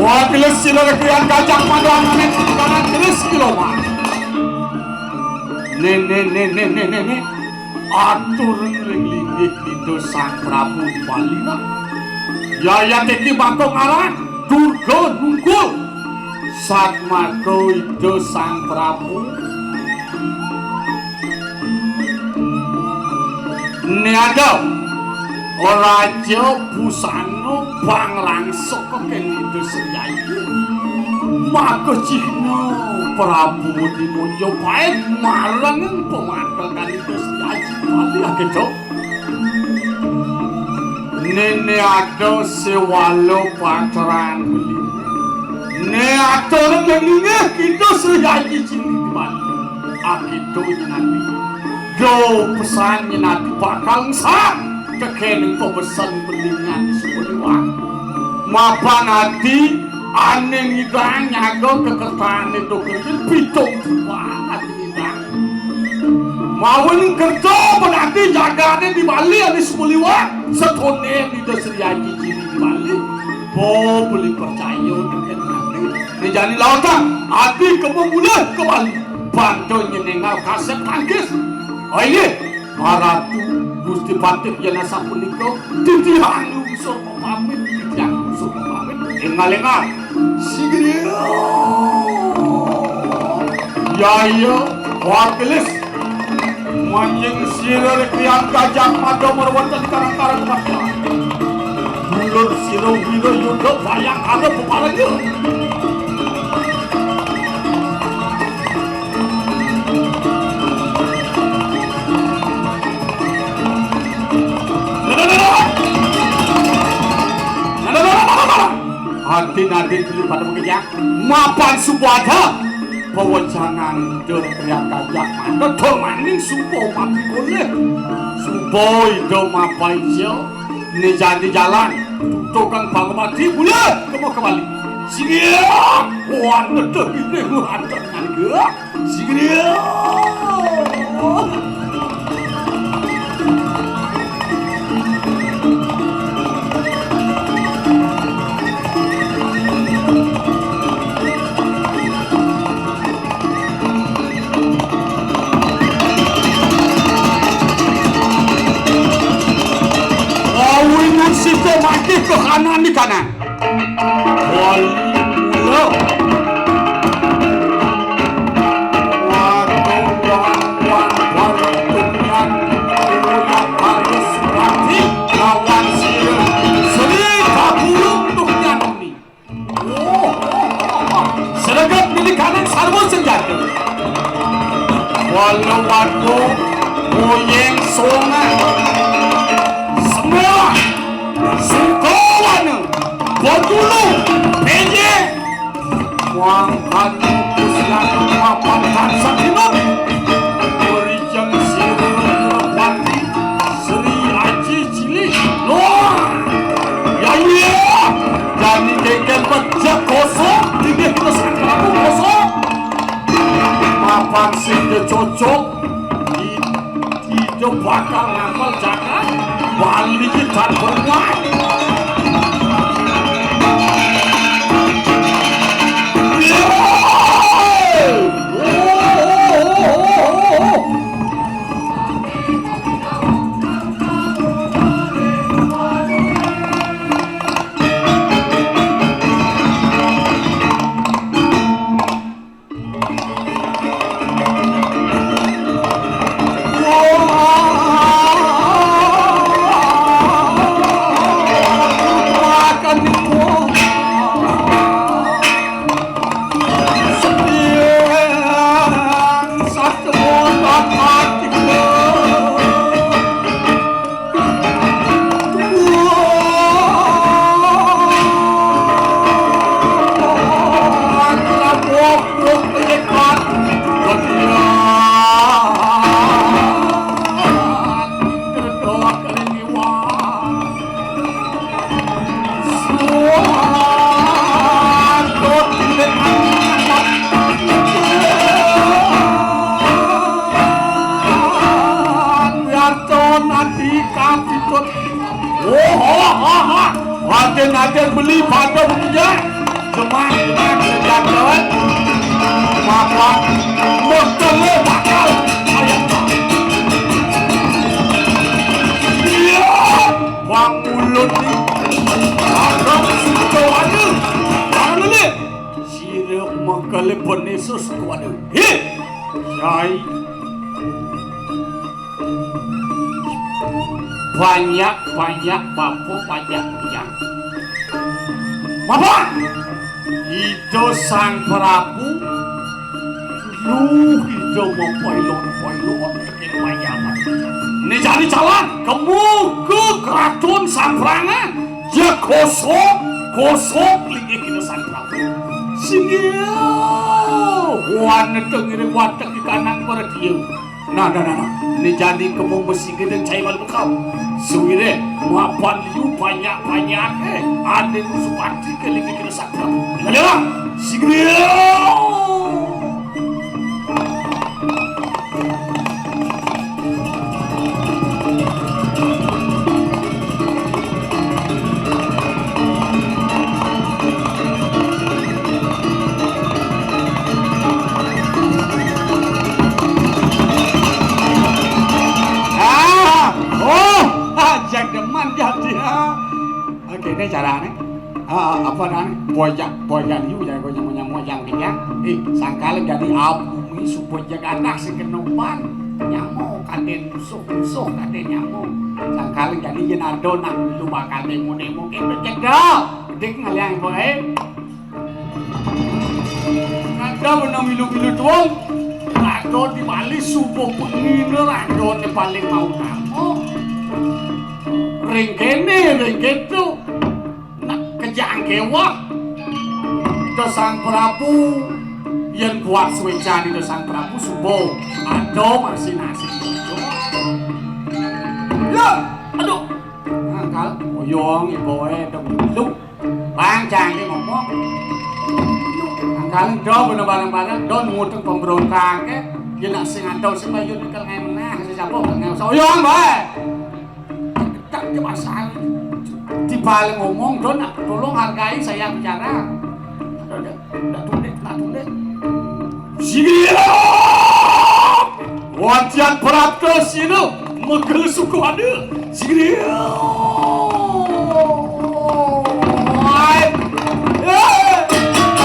Wah, gelis sira rekrean gajah panduan anet kanan gelis kiloman. Né, né, né, né, né, né, né. Atur ring linggih Ida Sang Prabu di Bali nah. Yayat iki maka ngaran Durga Nungkul. Satmaka Ida Sang Prabu. Né ada raja busana panglangsa kén Ida Sri Aji. Maka cihna Prabu Dimonjo paing marang pamatekan Ida Sri Aji. Bali akéto. Néné ada séwala pacaran beli. Né atur ngelinge kita Sri Aji Cili di Bali. Akéto nyén adi. Do pesan nyén adi bakal ngesan. Tekéning pabesen belingan sebuliwang. Mapan adi ané ngidang nyaga kekertané do kerja pitung tiban adi ngidang. Mawinan kerta benadi jagaté di Bali ané sebuliwang. Setoné Ida Sri Aji Cili di Bali. Bo beli percaya dengan adi. Né jani lautang adi kemu mulih ka Bali. Bantu nyenengal kasép tangkis. Oh, inggih. Maratu Gusti Patih yén asapunika titiang lungsur pamit, titiang lungsur pamit. Énggal-énggal. Sigria. Yaya, wagelis. Manjing sira rekrean gajah mada marwatan di karang-karang pakian. Dulur sira Wirayuda bayang ada peparenga. Adi nadi telu pada mengejak mapan supada pawecangan dur kriya kajak manda tur maning suba mati kolih. Suba ida mapai cia ne jani jalan tukang pangmati bula kema kembali. Singgih wan neduh ini luhan tengah. Sigria. Awinan sida mati kahanan di kanan. Wali mula. Warga-warga Bali Tunyan, Tunyan Bali Surati, lawan Sri, Sri Kabulung Tunyan ini. Oh, sregep milih kanan sarwa senjata. Wala warga Boyeng Songan. Semua. Sukawana, Bengkulu, Penyeng, Wangkadu, Pusian, Papan, Tansa, Timur, Rijang, Sirwati, Sri Aji Cili, Noah, Yaya, Dani Kengken, Pejak Kosong, Bibir Pesan Prabu Kosong, Papan Sing Cocok, Ida bakal ngapal jagat Bali kita berbuat. Yeay! Oh, ha, ha, ha. Aden-aden beli pada bekerja. Jemah, jemah, kerja, kawan. Makan. Mengkele bakal. Ayam. Iya. Bang Mulut ni. Agak suka ada. Bang Lele. Sira mengkele penesus kuada. Hei. Syai. Banyak-banyak bapa pajak kujang. Bapa! Ida Sang Prabu, lu ida mapailon-pailon tekén payaman. Né jani jalan, kemu ka keraton Sang Prangan. Ya kosong, kosong linggih kita Sang Prabu. Singgih, wan tengiring watek di kanang perdia. Nah, nah, nah, nah. Né jani kemu mesti gedeng cai malu bekal. Suwiré mapan liu banyak-banyak, eh, ane nu supati ke lagi kena sakti. Lha, sing liu. Ah, oh, ah, jang demen jadi, ah. Oke, ini carane. Ah, apa namanya? Bojak, bojak liu ya, gue nyamuk-nyamuk yang dia. Eh, sangkal jadi abu mi supaya jagatah sing kenopan. Nyamuk, kaden musuh, musuh, kaden nyamuk. Sangkal jadi yen ada nak lu bakal nemu-nemu, eh, bejedak. Dik ngaliang gue, eh. Ada bener milu-milu tuang. Raga di Bali subuh pengina raga ni paling mau namo. Ring kene, ring ketu. Nak kejang kewah. Ida Sang Prabu. Yen kuat suwecan Ida Sang Prabu subuh. Ada masih nasi. Ya, aduh. Angkal, oyong, ibu, eh, dong, dong. Bang, jangan ngomong. Angkal, do, bener bareng-bareng, do, ngutang pemberontak, eh. Dia nak sing ada, sing bayu, nyekel ngai menah, sing siapa, ngai usah. Oyong, bae. Tak dia pasal. Di balik ngomong, do, nak tolong hargai saya bicara. Ada, ada. Ndak tulik, ndak tulik. Sigriya! Wajan prapta sira megel suku ada. Sigriya! Wai! Eh!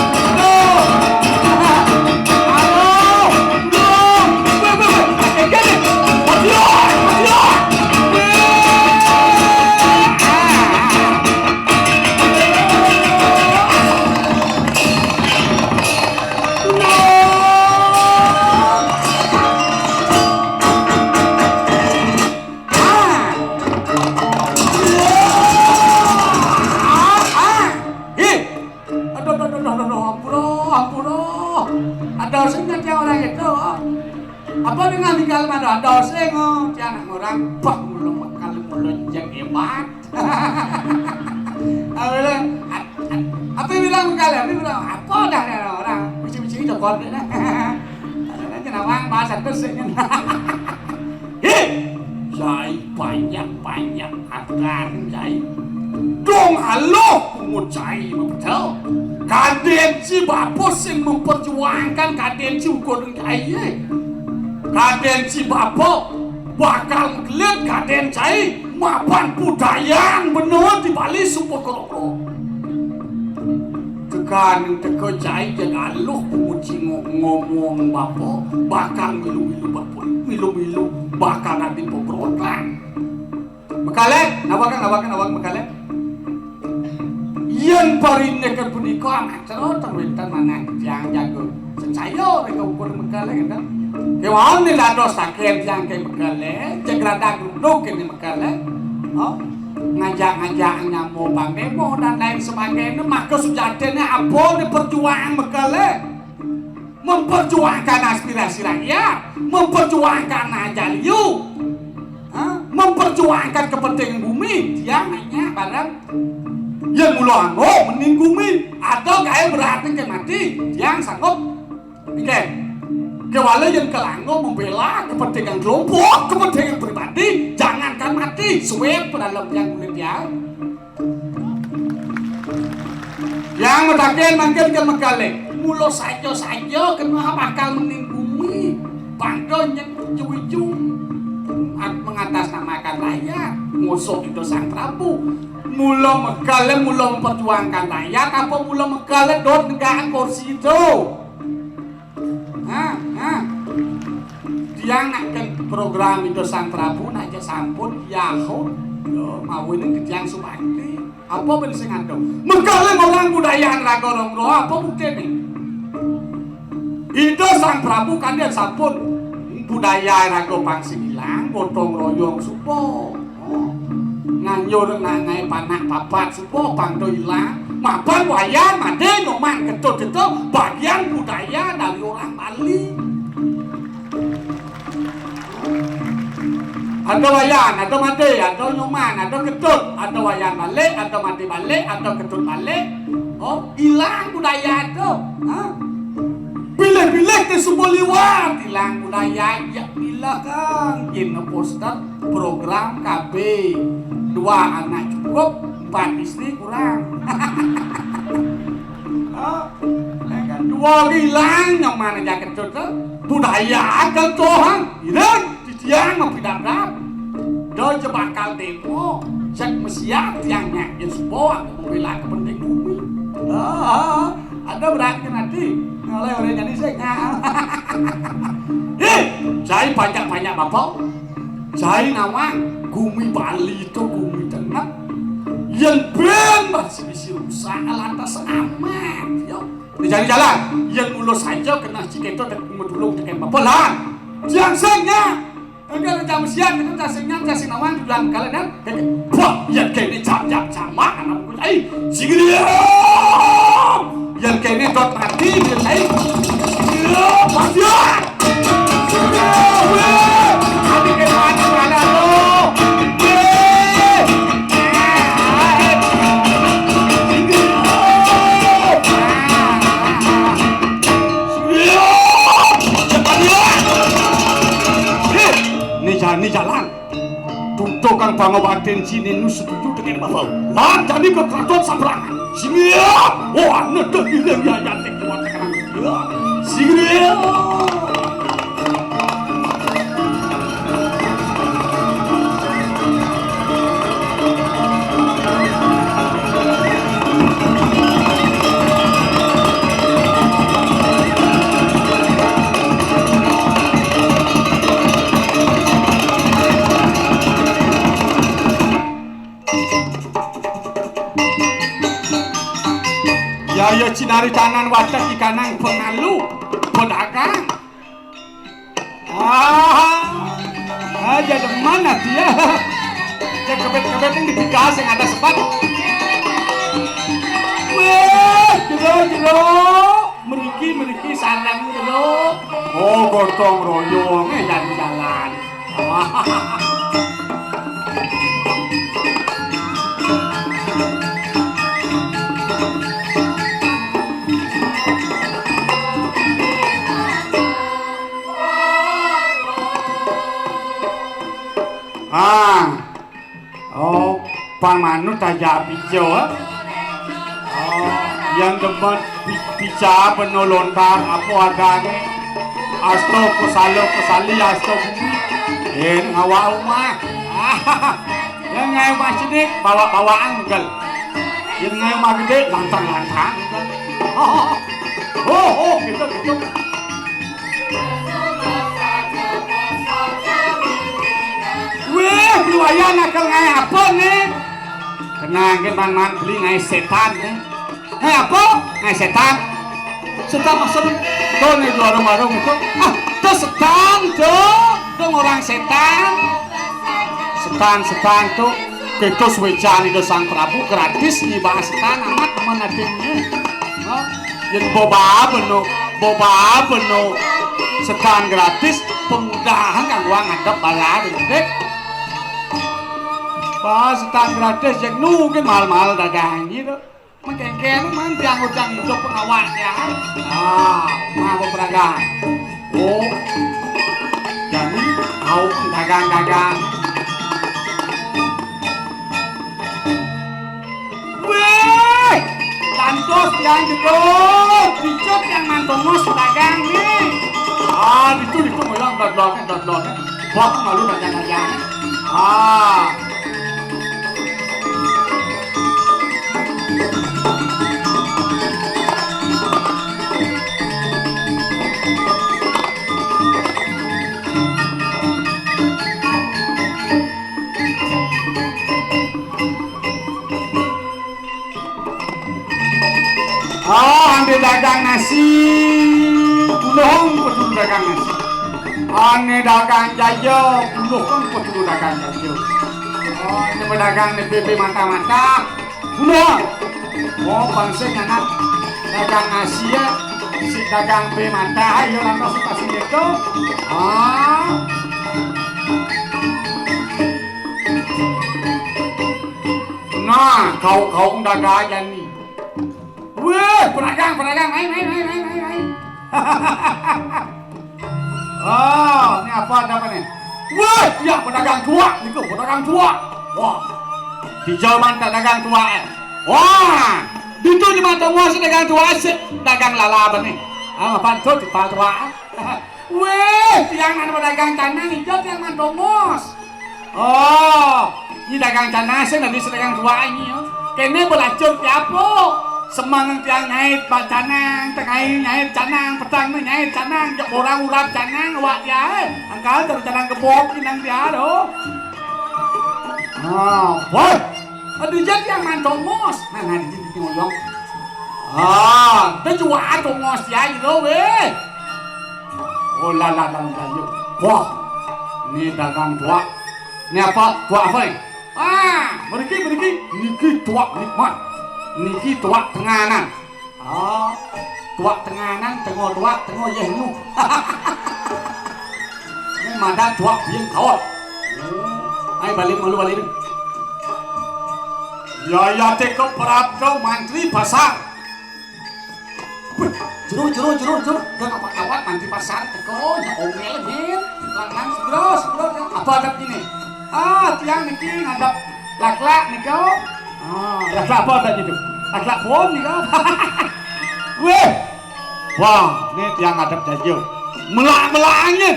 Aduh! Aduh! Aduh! Weh, weh, weh! Eh, kene! Wajan! Wajan! Eh! Aduh, aduh, aduh, aduh, aduh, ampura, ampura. Ada sing ngerti orang itu. Apa dengan di kalimat ada sing, oh, tiang orang bah, mulu mekal, mulu jeng hebat. Apa bilang, apa bilang mekal, apa bilang, apa dah orang. Biji-biji itu kor dia. Ada aja nawang bahasa terus ini. Hei, jai banyak-banyak aturan, jai. Dong aloh pungut jai, betul. Kaden si bapa sing memperjuangkan kaden si ukur jai, eh. Kaden si bapa bakal ngelit kaden jai mapan budayang bener di Bali sumpah kerokok. Tekan teka jai jeng aluh penguci ngo-, ngomong bapa, bakal milu-milu berpul-, milu-milu bakal nanti pemberontak. Mekale, nawakan, nawakan, nawakan mekale. Yen parindekan punika amat seroten wenten manah tiang jago. Sensaya reka ukur mekale, kan? Kewan ni dados taken tiang ke mekale, jeg radak duduk ini mekale. Oh, ngajak-ngajak nyamuk bang demo dan lain sebagainya, maka sujatine apa diperjuang mekale? Memperjuangkan aspirasi rakyat, memperjuangkan hajat liu, ha? Memperjuangkan kepentingan bumi, tiang nanya barang. Yen mula anggo mending bumi, atau kae berarti ke mati, tiang sanggup. Oke. Kéwala yén kalangga membela kepentingan kelompok, kepentingan pribadi, jangankan mati, suwét pedalem tiang kulit ya. Yang mataken mangkin ké mekalih. Mula saja-saja kena bakal mening bumi. Pangka nyén ujung-ujung mengatasnamakan rakyat, ngusuk Ida Sang Prabu. Mula mekalih, mula memperjuangkan rakyat, apa mula mekalih dot negak kursi itu? Nah, nah. Tiang nak ken program Ida Sang Prabu nak ja sampun yahut. Yo, mawinan ke tiang subakti. Apa ben sing ada? Mekalih orang budaya raga rong roh, apa buktine? Ida Sang Prabu kadén sampun budaya raga pang sing ilang, gotong royong suba. Nganjur nak ngaé panak papat suba pang do ilang. Mapan Wayan Madé Nyoman Ketut itu bagian budaya dari orang Bali. Ada Wayan, ada Madé, ada Nyoman, ada Ketut, ada Wayan balik, ada Madé balik, ada Ketut balik. Oh, ilang budaya itu. Ha? Bilih-bilih té suba liwat, ilang budaya. Ya, ilang kan. Gin poster program K B. Dua anak cukup, empat istri kurang. Oh, ya kan? Dua ilang, Nyoman aja Ketut tu. Budaya akal Tuhan. Ilang. Titiang mah pidabdab. Do ja bakal demo. Cek mesiat tiang nyak yen suba aku membela kepenting bumi. Ah, ada berat ke nanti. Oleh orang jadi sing. Eh, cai panjak-panjak bapa. Cai nawang gumi Bali itu gumi tengah. Yen ben masih bisa rusak lantas amat ya. Di jalan-jalan, yen mula saja kena ciketa tek medulung tekén bapa lan. Tiang sing nyak. Enggal jam siang itu cacing nyan, cacing nawang di belakang kalian kan. Wah, ya kene jam-jam jamak anak buku ai. Sing dia. Ya kene dot mati dia ai. Sing dia, mati. Sing dia. Weh, mati ke mati mana lo? Weh. Sing dia. Ni jalan, ni jalan. Tutukan pangobatan sini nu setuju dengan bapak. Lan jadi ke keraton sabrangan. Sini ya. Wah, netek ile ya yantek kuat tekan. Sini ya. Ya, ya, cinari tanan watek ikanang pengalu, pedagang. Ah, aja demen ati ya. Cek kebet-kebet yang dipikal sing ada sebat. Weh, jero, jero. Meriki, meriki, sarang jero. Oh, gotong royong, eh, jalan-jalan. Ah. Oh, pang manut aja pijo, eh. Oh, yang demen pi-, pica beno lontar, apa adane? Asto kusalo kusali, asto bumi. Eh, ngawa umah. Yang ngai masjid, bawa-bawaan, gel. Yang ngai mah gede, lantang-lantang. Oh, oh, gitu, gitu. Wéh, lumayan akal ngaé apa né? Tenang, kan man-man beli ngaé setan né. Ngaé apa? Ngaé setan. Setan maksud tuh né di warung-warung itu. Ah, tuh setan tuh. Tuh orang setan. Setan, setan tuh. Kita suwécan itu Sang Prabu gratis nyibah setan amat menadingnya. Hah? Yen boba beno, boba beno setan gratis, pemudahan kanggo ngadep bala gedhe. Bah, setan gratis, jek nu mungkin mahal-mahal dagang gitu. Mengkengken, man, tiang utang hidup pengawak ya. Ah, mah peragaan. Oh, jani, au dagang-dagang. Wéh, lantos tiang jero, ditu tiang mantongos dagang né. Ah, ditu, ditu, ngoyong dodlon, dodlon. Bok malu dagang-dagang. Ah. Oh, ané dagang nasi, punduhang patudu dagang nasi. Ané dagang jaja, punduhang patudu dagang jaja. Oh, ané dagang né bé-bé mata-mata, punduhang. Oh, bangsa nyanak dagang nasi ya, si dagang bé mata, ayo lantas kasih gitu. Ah. Nah, kau-kau dagang aja nih. Wéh, pedagang, pedagang, main, main, main, main, main, main. Oh, ini apa, ada apa nih? Wéh, ya pedagang tuak, niku pedagang tuak. Wah, di jaman tak dagang tuak, eh. Wah, ditu di mata muas dagang tuak sih, dagang lalaba nih. Ah, apa tuh di tuak? Wéh, tiang anu dagang canang, ijo tiang mantongos. Oh, ini dagang canang, sing tadi sedagang tuak ini, ya. Kéné belacur tiapo. Semeng tiang nyait bak canang, tengai nyait canang, petang né nyait canang, jek orang urap canang, awak dia, eh. Angkal terus canang gebok, inang dia, loh. Ah, woi. Aduh, jadi tiang mantongos. Nah, nah, di sini ngoyong. Ah, dia juga tongos ya, gitu, wéh. Oh, lah, lah, lah, lah, yuk. Wah, ini dagang tuak. Ini apa? Tuak apa ini? Ah, mriki, mriki. Niki tuak nikmat. Niki tuak tenganan. Ah, tuak tenganan, tengah tuak, tengah yeh nyu. Ini madan tuak biang kaot. Oh, ayo balik malu balik. Ya, ya, teko perap mantri pasar. Wih, jero, jero, jero, jero. Udah kawat-kawat mantri pasar teko, ya omel, Min. Lanang, segera, segera. Apa adab gini? Ah, tiang niki ngadep laklak nika. Ah, laklak apa adab itu? Laklak pon nika. Wéh. Wah, ini tiang ngadep jaja. Melak-melaknya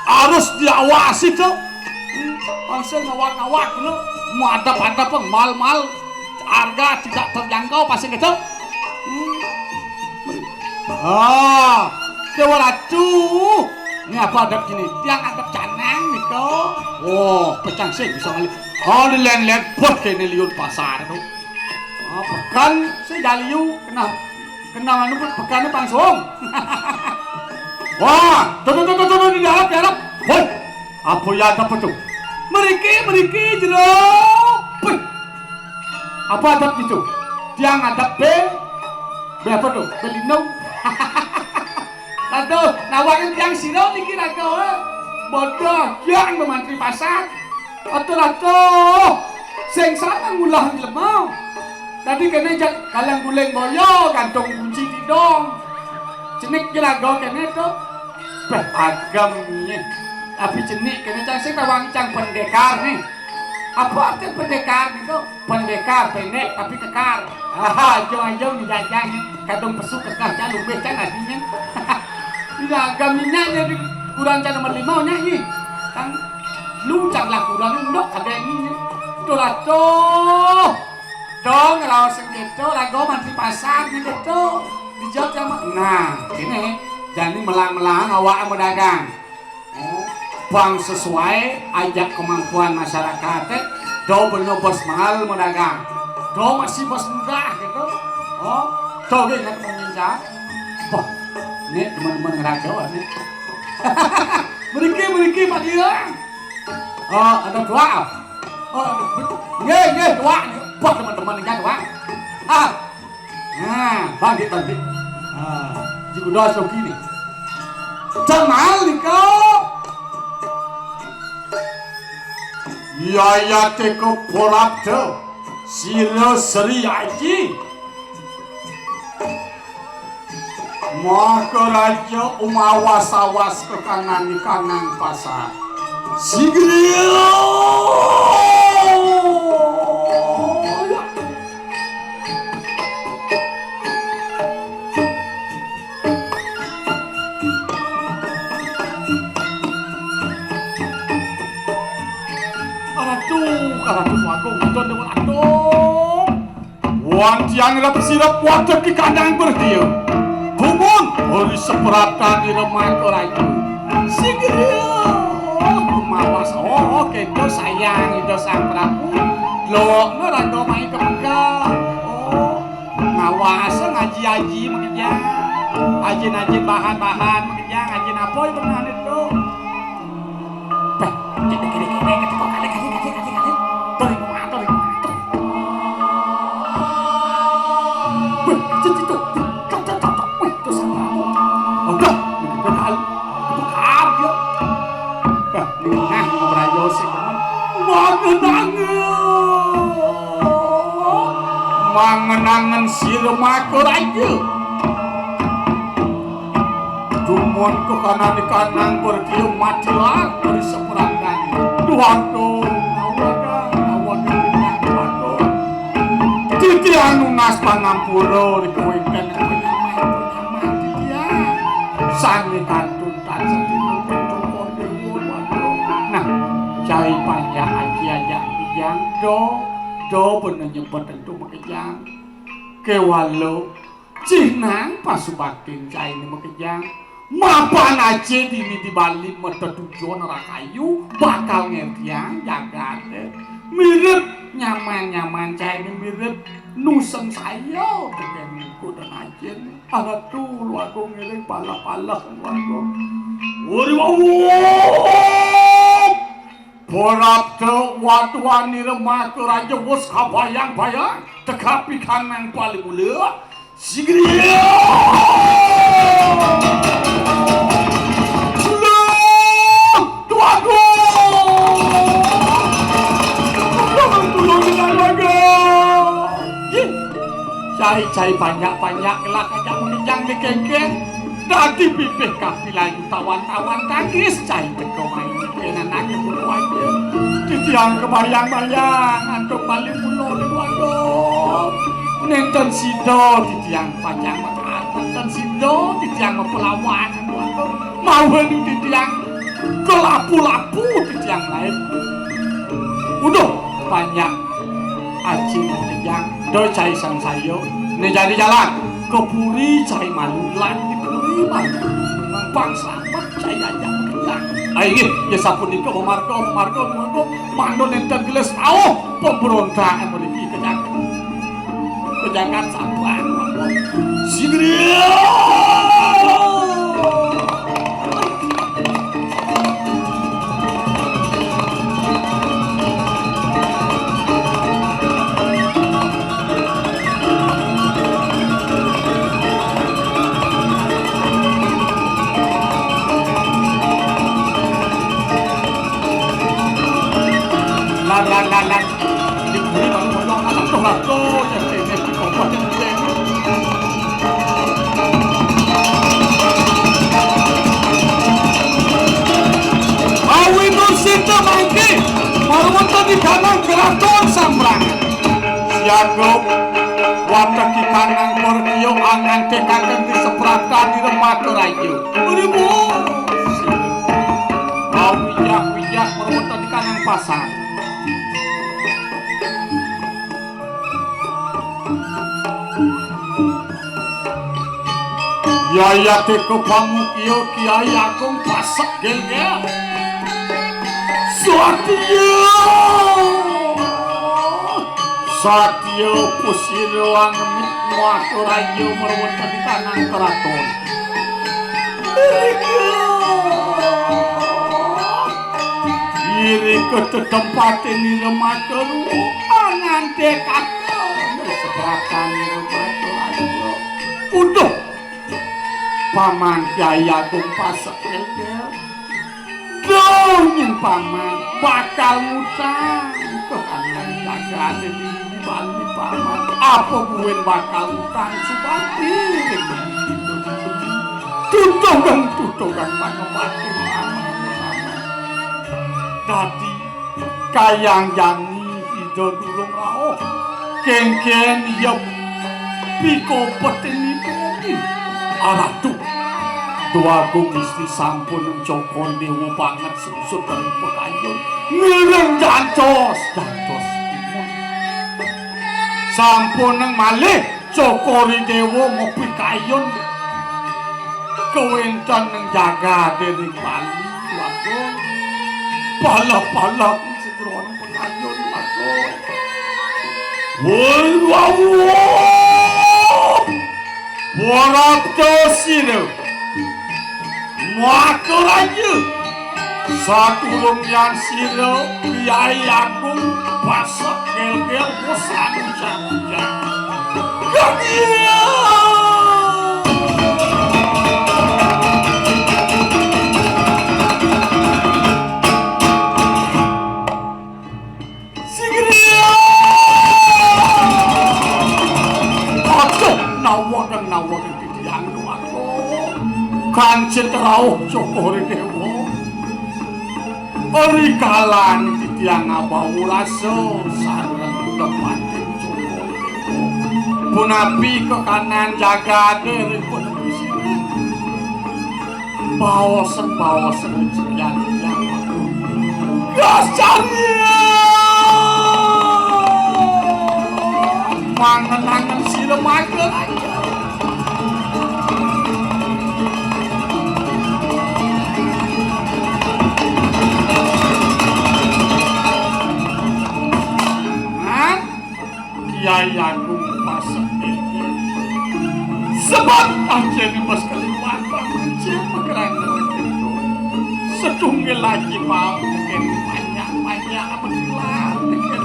harus diawasi tuh. Langsung ngawak-ngawak dulu. Mau adab-adab, mal-mal. Harga tidak terjangkau pasti gitu. Hmm. Ah, Dewa Ratu. Ini apa adab gini? Tiang adab canang nika. Oh, pecang sih bisa ngalih. Oh, di len-len buat kene liur pasar tuh. Oh, pekan sih jaliu kena kena anu pekannya langsung. Wah, tuh tuh tuh tuh tuh di dalam di dalam. Woi, apa ya ada apa tuh? Meriki, meriki, jero. Wih, apa adab gitu? Tiang adab bé, bé apa tuh? Bé lindung. Aduh, nawakin tiang sira niki raga, eh. Bodoh, tiang memantri pasar. Aduh, aduh. Sing salah ngulah jelema. Dadi kene jak kalang guling boyo, gantung kunci tidong. Cenik jelaga kene to. Bah, agam nih. Tapi cenik kene cang sing tawang cang pendekar nih. Apa arti pendekar gitu? Pendekar pendek tapi kekar. Ah, ajo-ajo dijajang. Kadung pesu kekar cang lumbih cang artinya. Tidak agam minyak jadi kurang cang nomor lima nya nih. Kan lu cang lah kurang ndok ada ininya. Tuh lah tuh. Dong, raos sing kéto, raga mantri pasar ning kéto. Dijawab sama, nah, ini, jani melang-melang awak mau dagang. Oh, bang sesuai ajak kemampuan masyarakat, do bener bos mahal mau dagang. Do masih bos muda gitu. Oh, do gé ingat mau ngincar. Wah, ini teman-teman ngeraco ini. Meriki, meriki, Pak Dirang. Oh, ada dua. Oh, nggih, nggih, tuak. Wah, teman-teman, nggih, tuak. Ah. Nah, bangkit, bangkit. Ah, jikuda soki nih. Kenal nih kau. Yaya teko porapte. Sila Sri Aji. Makaraja umawas-awas ka kanan-kanan pasar. Sigriya! Ratu, Ratu Agung, Ida Déwa Ratu. Wan tiang rep sirep wadeg di kandang berdia. Gumun, ori sepratan di remak rayu. Sigriya, mawas. Oh, oh, kéto sayang Ida Sang Prabu. Lok, ngerangga main kepegal. Oh, ngawas ngaji-aji makejang. Ajin-ajin bahan-bahan makejang. Ajin apa ya benar itu? Beh, cek dek, dek, dek, dek, kali, kali, kali, kali, kali. Doi, mau atur, mau atur. Beh, cek itu. Cok, cok, cok, cok. Wih, itu sama aku. Udah, begitu kali. Itu kali dia. Beh, nah, mau berayo sih, teman. Mangenangen. Mangenangen si Remaga Raja. Dumun kekanané kanang berdiu matilar dari seperangan. Duh, aduh, awaga, awaga, duh, aduh. Titiang nunas pangampura ri kawéntenan panyaman-panyaman titiang. Sané kantun tansah tinuju Déwa, waduh. Nah, cai panjak aji ajak titiang, do, do bener nyebet tentu makejang. Kéwala Cihnang pasubaktin cainé makejang. Mapan acé dini di Bali matetujon rakayu bakal ngertiang jagaté. Mirip nyaman-nyaman cainé mirip nu sangsaya tekén kuda acéné. Aratu luaku ngiring pala-pala luaku. Uri wawuh. Prapta waduhani Remaga Raja wus kabayang-bayang, tekapi kanang paling mula. Sigriya! Tulung! Tuagung! Tulung, tulung, Tuagung! Ih, cai-cai banyak-banyak kelak ajak mengenjang di kengkeng. Dadi pipih kapilayu tawan-tawan tangis cai teka main. Enak-enak ya, Pulau Ayu. Titiang kebayang-bayang, antuk bali pulau di Luagung. Nénten sida titiang pacang makaat, nénten sida titiang mapelawan, Luagung. Mawon titiang kelapu-lapu titiang lain. Uduh, panjang. Aji makejang, do cai sangsaya. Né jani jalan. Ka puri cai malu, lan di puri malu. Mempang slamet cai ajak makejang. Ai nggih, ya sapunika pamarga, pamarga, pamarga. Mangda nénten gelis rauh pemberontak mriki kejagat. Kejagat sampun. Sigriya! Lan, lan, lan, lan. Di bumi baru mondok anak tuh, tuh, yang kayaknya di kompor yang gede. Awi Nursinta mangke, marwata di kanang keraton Sambrang. Siaga, watek di kanang Borneo, angan tekaken di sepratan di Remata Raja. Beribu. Awi jak, wijak, marwata di kanang pasar. Yayate kepamukia Kiai Agung Pasek Gelgel. Satya. Satya pusira wangemit muaka raja marwata di tanah keraton. Irika. Irika tetempatin ira maka ruh angandekaka. Sebratan ira maka ruh. Uduh. Paman Kyai Agung Pasek Elder. Duh, nyen paman bakal ngutang. Tuh, anak jagate di, di Bali, paman. Apa buin bakal ngutang subati? Kang tutugang panempati. Dadi kayang jani Ida durung rauh. Kengken iya pikopet ing mimpi. Aratu. Dwagung Gusti sampun Cokor Dewa banget sungsut ring pekayun. Ngiring jantos, jantos. Sampun malih Cokor Dewa mapikayun kawéntenan ing jagaté ring Bali, waduh. Palak-palak sejeroning pekayun, waduh. Woi, wau. Prapta sira. Makaraja. Sadurung yan sira, Kyai Agung, pasek gel-gel, bosan ujar-ujar. Gagir! Sing griya! Aduh, nawakén, nawakén titiang, nawakén. Kancit rauh Cokor Dewa. Rikalané titiang ngabawa rasa sareng kuda pating Cokor Dewa. Punapi kekanan jagaté ripun. Baosen-baosen sekian-sekian. Gas cari. Mangen-angen sira mager aja. Kyai Agung Pasek. Sebab anjene mas kaliwatan anjene mageran. Setunggal lagi mau neken banyak-banyak amat gelar neken.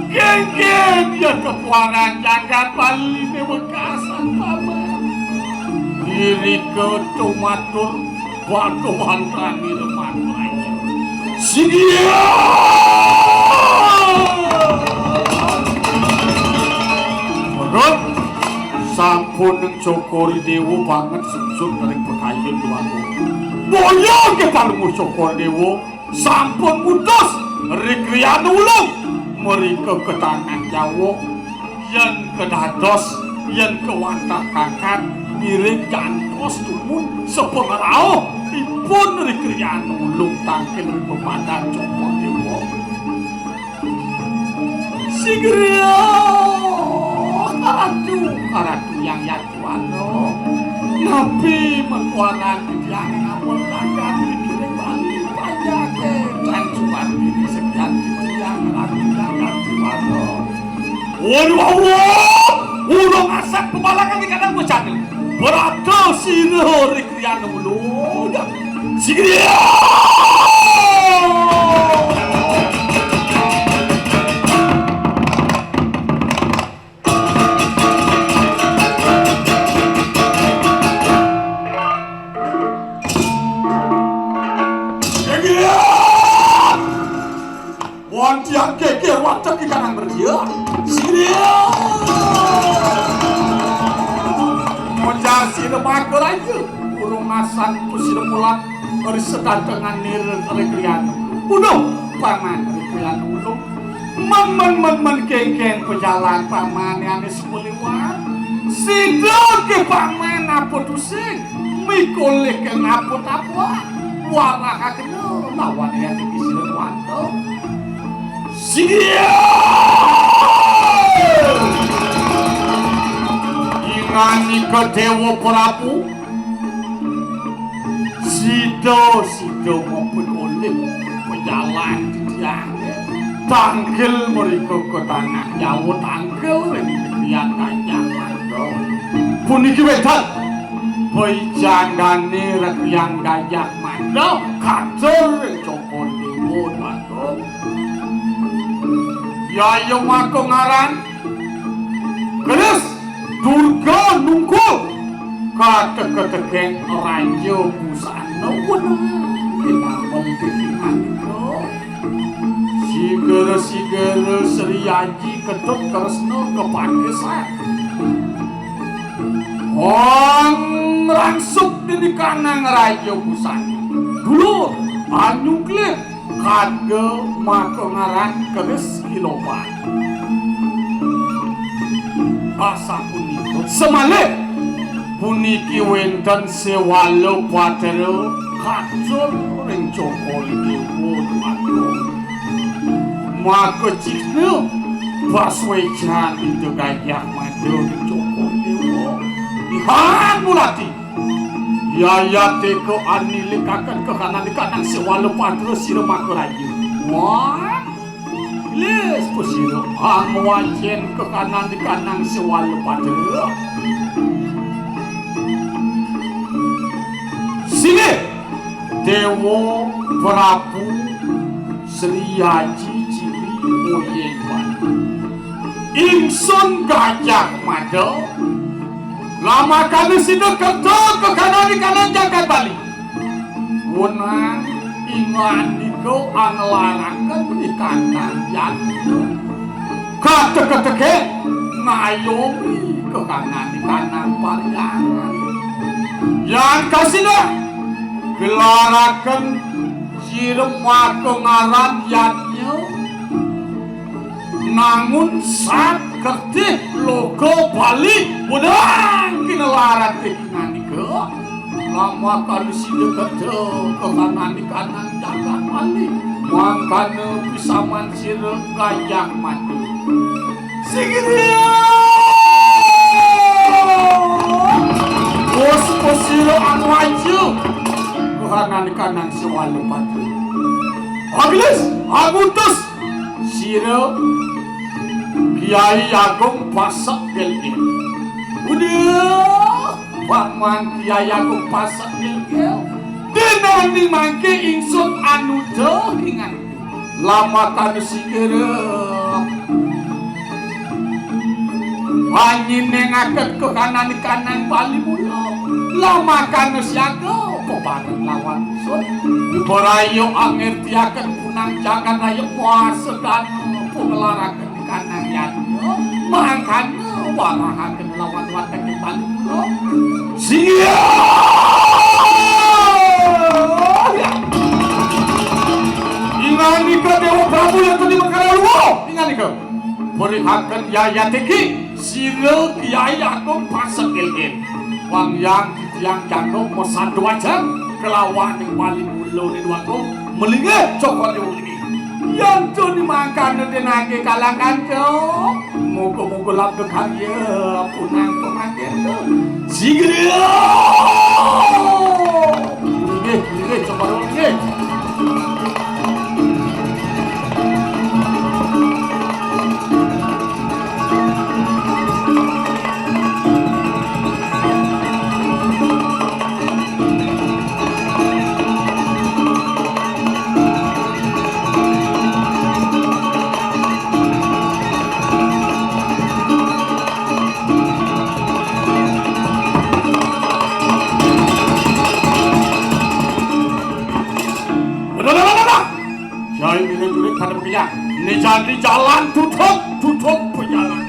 Genggen ya kekuaran jagat Bali ne wekasan paman. Diri ke tumatur Waduh, wantah nira mantu aja. Sidia! Bener, sampun Cokor Dewa banget sungsut ring pekayun tuan. Boya kita nemu Cokor Dewa sampun mutus ring Krian Ulung mrika ke tanah Jawa. Yen kedados, yen kewantah kakat, ngiring jantos dumun sepengerauh ipun ri Krian Ulung tangkil ri pepadan Cokor Dewa. Sigra karatu, karatu yang yatwana. Napi mekuaran titiang ngawon langgan ri Bali pajake tan suwandi sekian titiang karatu yang yatwana. Waduh, Allah! Urung asak pemalakan di kadang bocah ni. Berada sira ri Krian Ulung. Sira! Sira! Wong tiang geger watek di kanang berdia. Sira. Monjang sira makaraya. Urung masan ku sira mulang. Ri sedantengan nira ri Krian. Uduh, paman ri Krian ulung. Men, men, men, men, kengken pejalan paman yang semeliwat. Sida ke paman apa tusing. Mikolih ke ngapa-tapa. Warah kena lawan yang tinggi sida tuan. Sia! Inganika Dewa Prabu, sida-sida maupun olih pejalan titiang tangkil mrika ke tanah Jawa, tangkil ring Krian Gajah Mada. Puniki wénten paijandane Krian Gajah Mada katur ring Cokor Dewa Agung. Yaya maka ngaran Keris Durga Nungkul, kateka-tekeng Raja Busana wenang pinamel dikimanika. Sigara-sigara Sri Aji Ketut Kresna kepakisan. Ong Di kanang raja busana. Dulur, anyuklir, kadé makangaran keris kiloban. Asapunika, samalih puniki wénten séwala patra katur ring Cokor I Déwa Déwata. Maka cihna pasuécan Ida Gajah Mada ring Cokor I Déwa. Ihan mulati. Yayateka anilikaken kahanan di kanang séwala patra sira maka raja. Wah, lis pasira angwacén kahanan di kanang séwala patra. Singgih Déwa Prabu Sri Aji Ciwi Moying Bali. Ingsun Gajah Mada, lamakana sida kerta kakanani kanang jagat Bali. Wenang ingandika anglaraken ikanang yatna. Kateka-teka ngayomi kakanani kanang paryangan. Yan kasida gelaraken sira makangaran yatnya. Nangun sat kertih loka Bali, wedang kinelaran teh ngandika, lamakana sida kerta kakanani kanang jagat Bali, mangkana pisaman sira Gajah Mada. Singgih. Bos pasira anu aja kahanane kanang sewala pati. Agnes, Agutus, sira Kiai Agung Pasek Gilgil. Udah, Paman Kiai Agung Pasek Gilgil. Dinani mangke ingsun anuda ingan. Lamakana sira panyiningaken kahanane kanang Bali mula. Lamakana siaga bebareng lawan ingsun. Ibaraya angertiaken punang jagat raya kuasa dana pangelaraken kanang yadnya. Mangkana warahaken lawan watek Bali mula. Sia! Inganika Dewa Prabu yang tadi mengkara luo. Inganika. Berihaken yayat iki sira Kiai Agung Pasek Gilgil. Wang yang titiang jangkung masadu aja kelawan ning Bali mula ning waktu melinggih cokor dewa ini. Yang tuni mangkana denage kalangan cok. Muga-muga labda karya punang pemangkin. Sigera. Nggih, nggih, coba dulu, nggih. Jai wirid-wirid pada penyang. Ini jadi jalan tutup, tutup pejalan.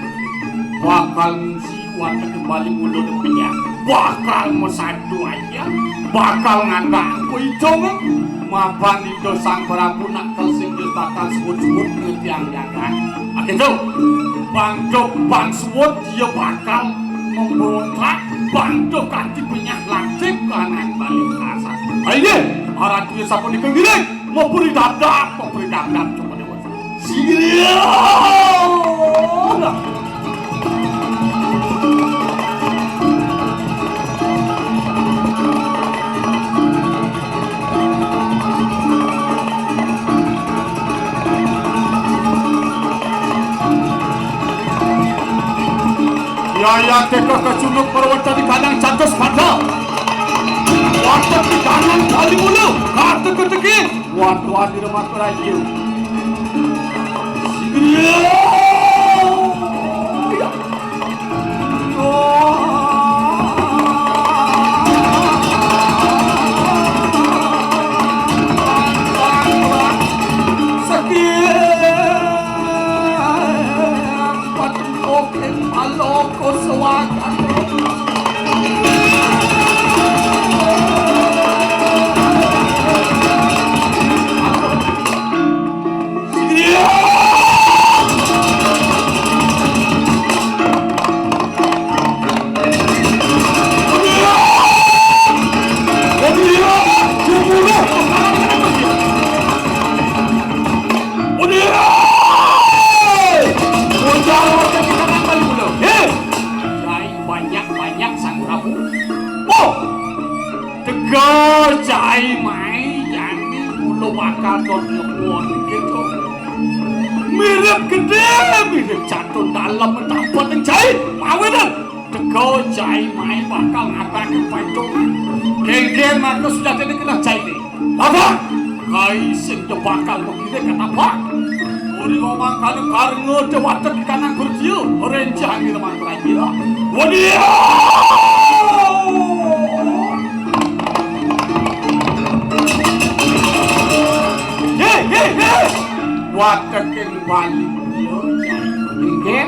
Bakal ngisi wadah kembali mulu penyang. Bakal mesadu aja. Bakal ngangkat apa hidung. Mapan Ida Sang Prabu nak kelsing bakal sebut-sebut ke tiang jagat. Akhirnya, Bang Dok, Bang Suwun, dia bakal memberontak. Bang Dok kanti penyah lantik ke anak balik kasar. Ayo, arah tuya sapu di kenggiring. Mau beri dap-dap, mau beri dap-dap, coba dewasa. Sini. Yaya teka kacunduk perwata di kandang cantos pada. Watak di kandang bali mulu. Kata ketekin. Waduh, di rumah kerajaan. Sigria. Kecai mai jani mula bakal dot lepon gitu. Mirip gedé, mirip jatun dalem tampet ning jai. Mawinan teka cai mai bakal ngatake pancung. Kéngkén maka sujatiné kena cai né. Apa? Kai sing bakal begini kata apa? Uri ngomong kanu karngo dewata di kanang berjil. Rencang di teman kerajaan. Wadio! Hé, hé, hé! Wateking Bali. Inggih.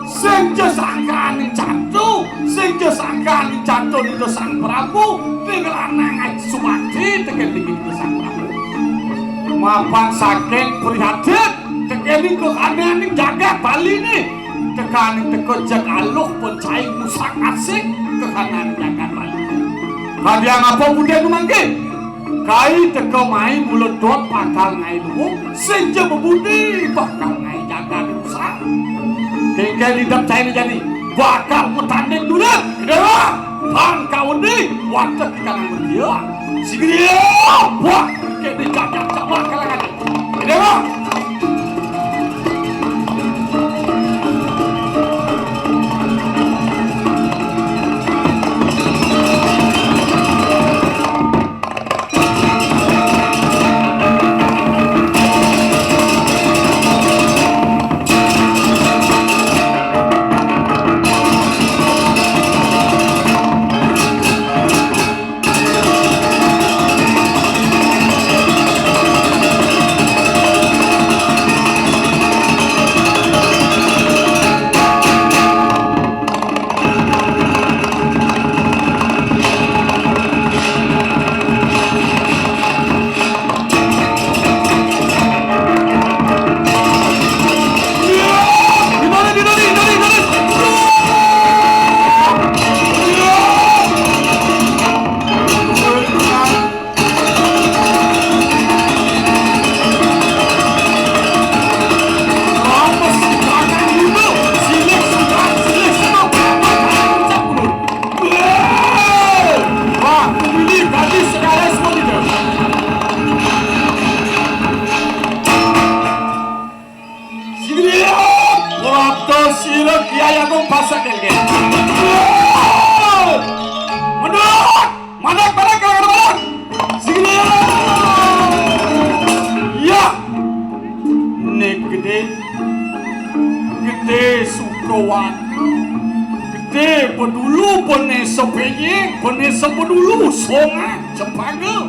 Sing ja sangkaning jatuh, sing ja sangkaning jatuh Ida Sang Prabu, ning lanang aji sumadhi tekén ning Ida Sang Prabu. Mapan saking prihatin tekén ning kekananing jagat Bali nih. Tekaning teka jag aluh pun cai musak asik kekananing jagat Bali. Kadiang apa budé mangké? Kai teka mai mula dot bakal ngaé luwung, sing ja bebudi bakal ngaé jagat rusak. Kéngkén idep cainé jani, bakal matanding durung. Gedé wah, bang kawendi, watek di kanang mendia. Sing gedé wah, kéné jagat sama kalangan. Gedé wah. Wah, ini gadis sekarang semua gitu. Sira, Prapta sira Kyai Agung Pasek Gelgel. Menang! Manut, manut, manut, manut. Sira. Ya. Nek gedé. Gedé Sukawana. Gedé Bedulu, bené sepéyé, bené sebedulu, songan, cempaga.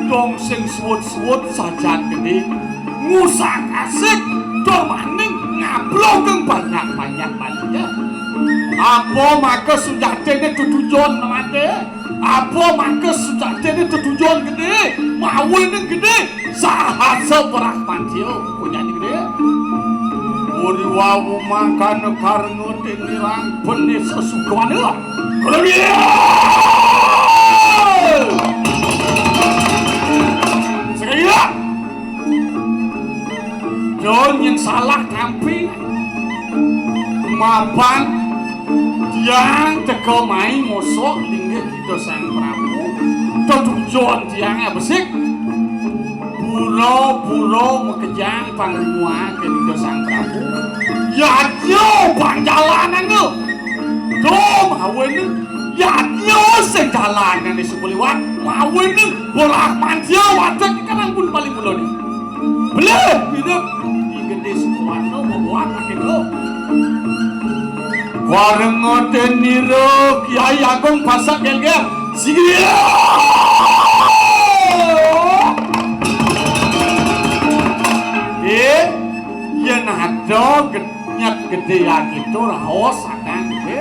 Dong sing suwut-suwut sajan gedé. Ngusak-asik, tur maning ngablogeng banyak-banyak malih. Apa maka sujatiné tetujon maté? Apa maka sujatiné tetujon gedé? Mawinan gedé, sahasa Brahmantya, punyané gedé. Uriwawu mangkana karngo tinirang bené sesukawana. Kurang dia! Sekali lagi. Dol nyén salah tampi mapan tiang teka mai ngosok linggih Ida Sang Prabu. Tetujon tiang besik. Pura-pura makejang panglimuaken Ida Sang Prabu. Yadnya panjalananga. Dom hawen yadnya sing jalanan sing liwat. Mawen bolah mantia watek kanang pun paling mulane. Belih hidup di gedé Sukawana membuat akhirnya. Wareng ngoten nira Kyai Agung Pasak Gelgel. Sira. Eh, yen ada ged-, nyet gedé itu raos sadang gedé.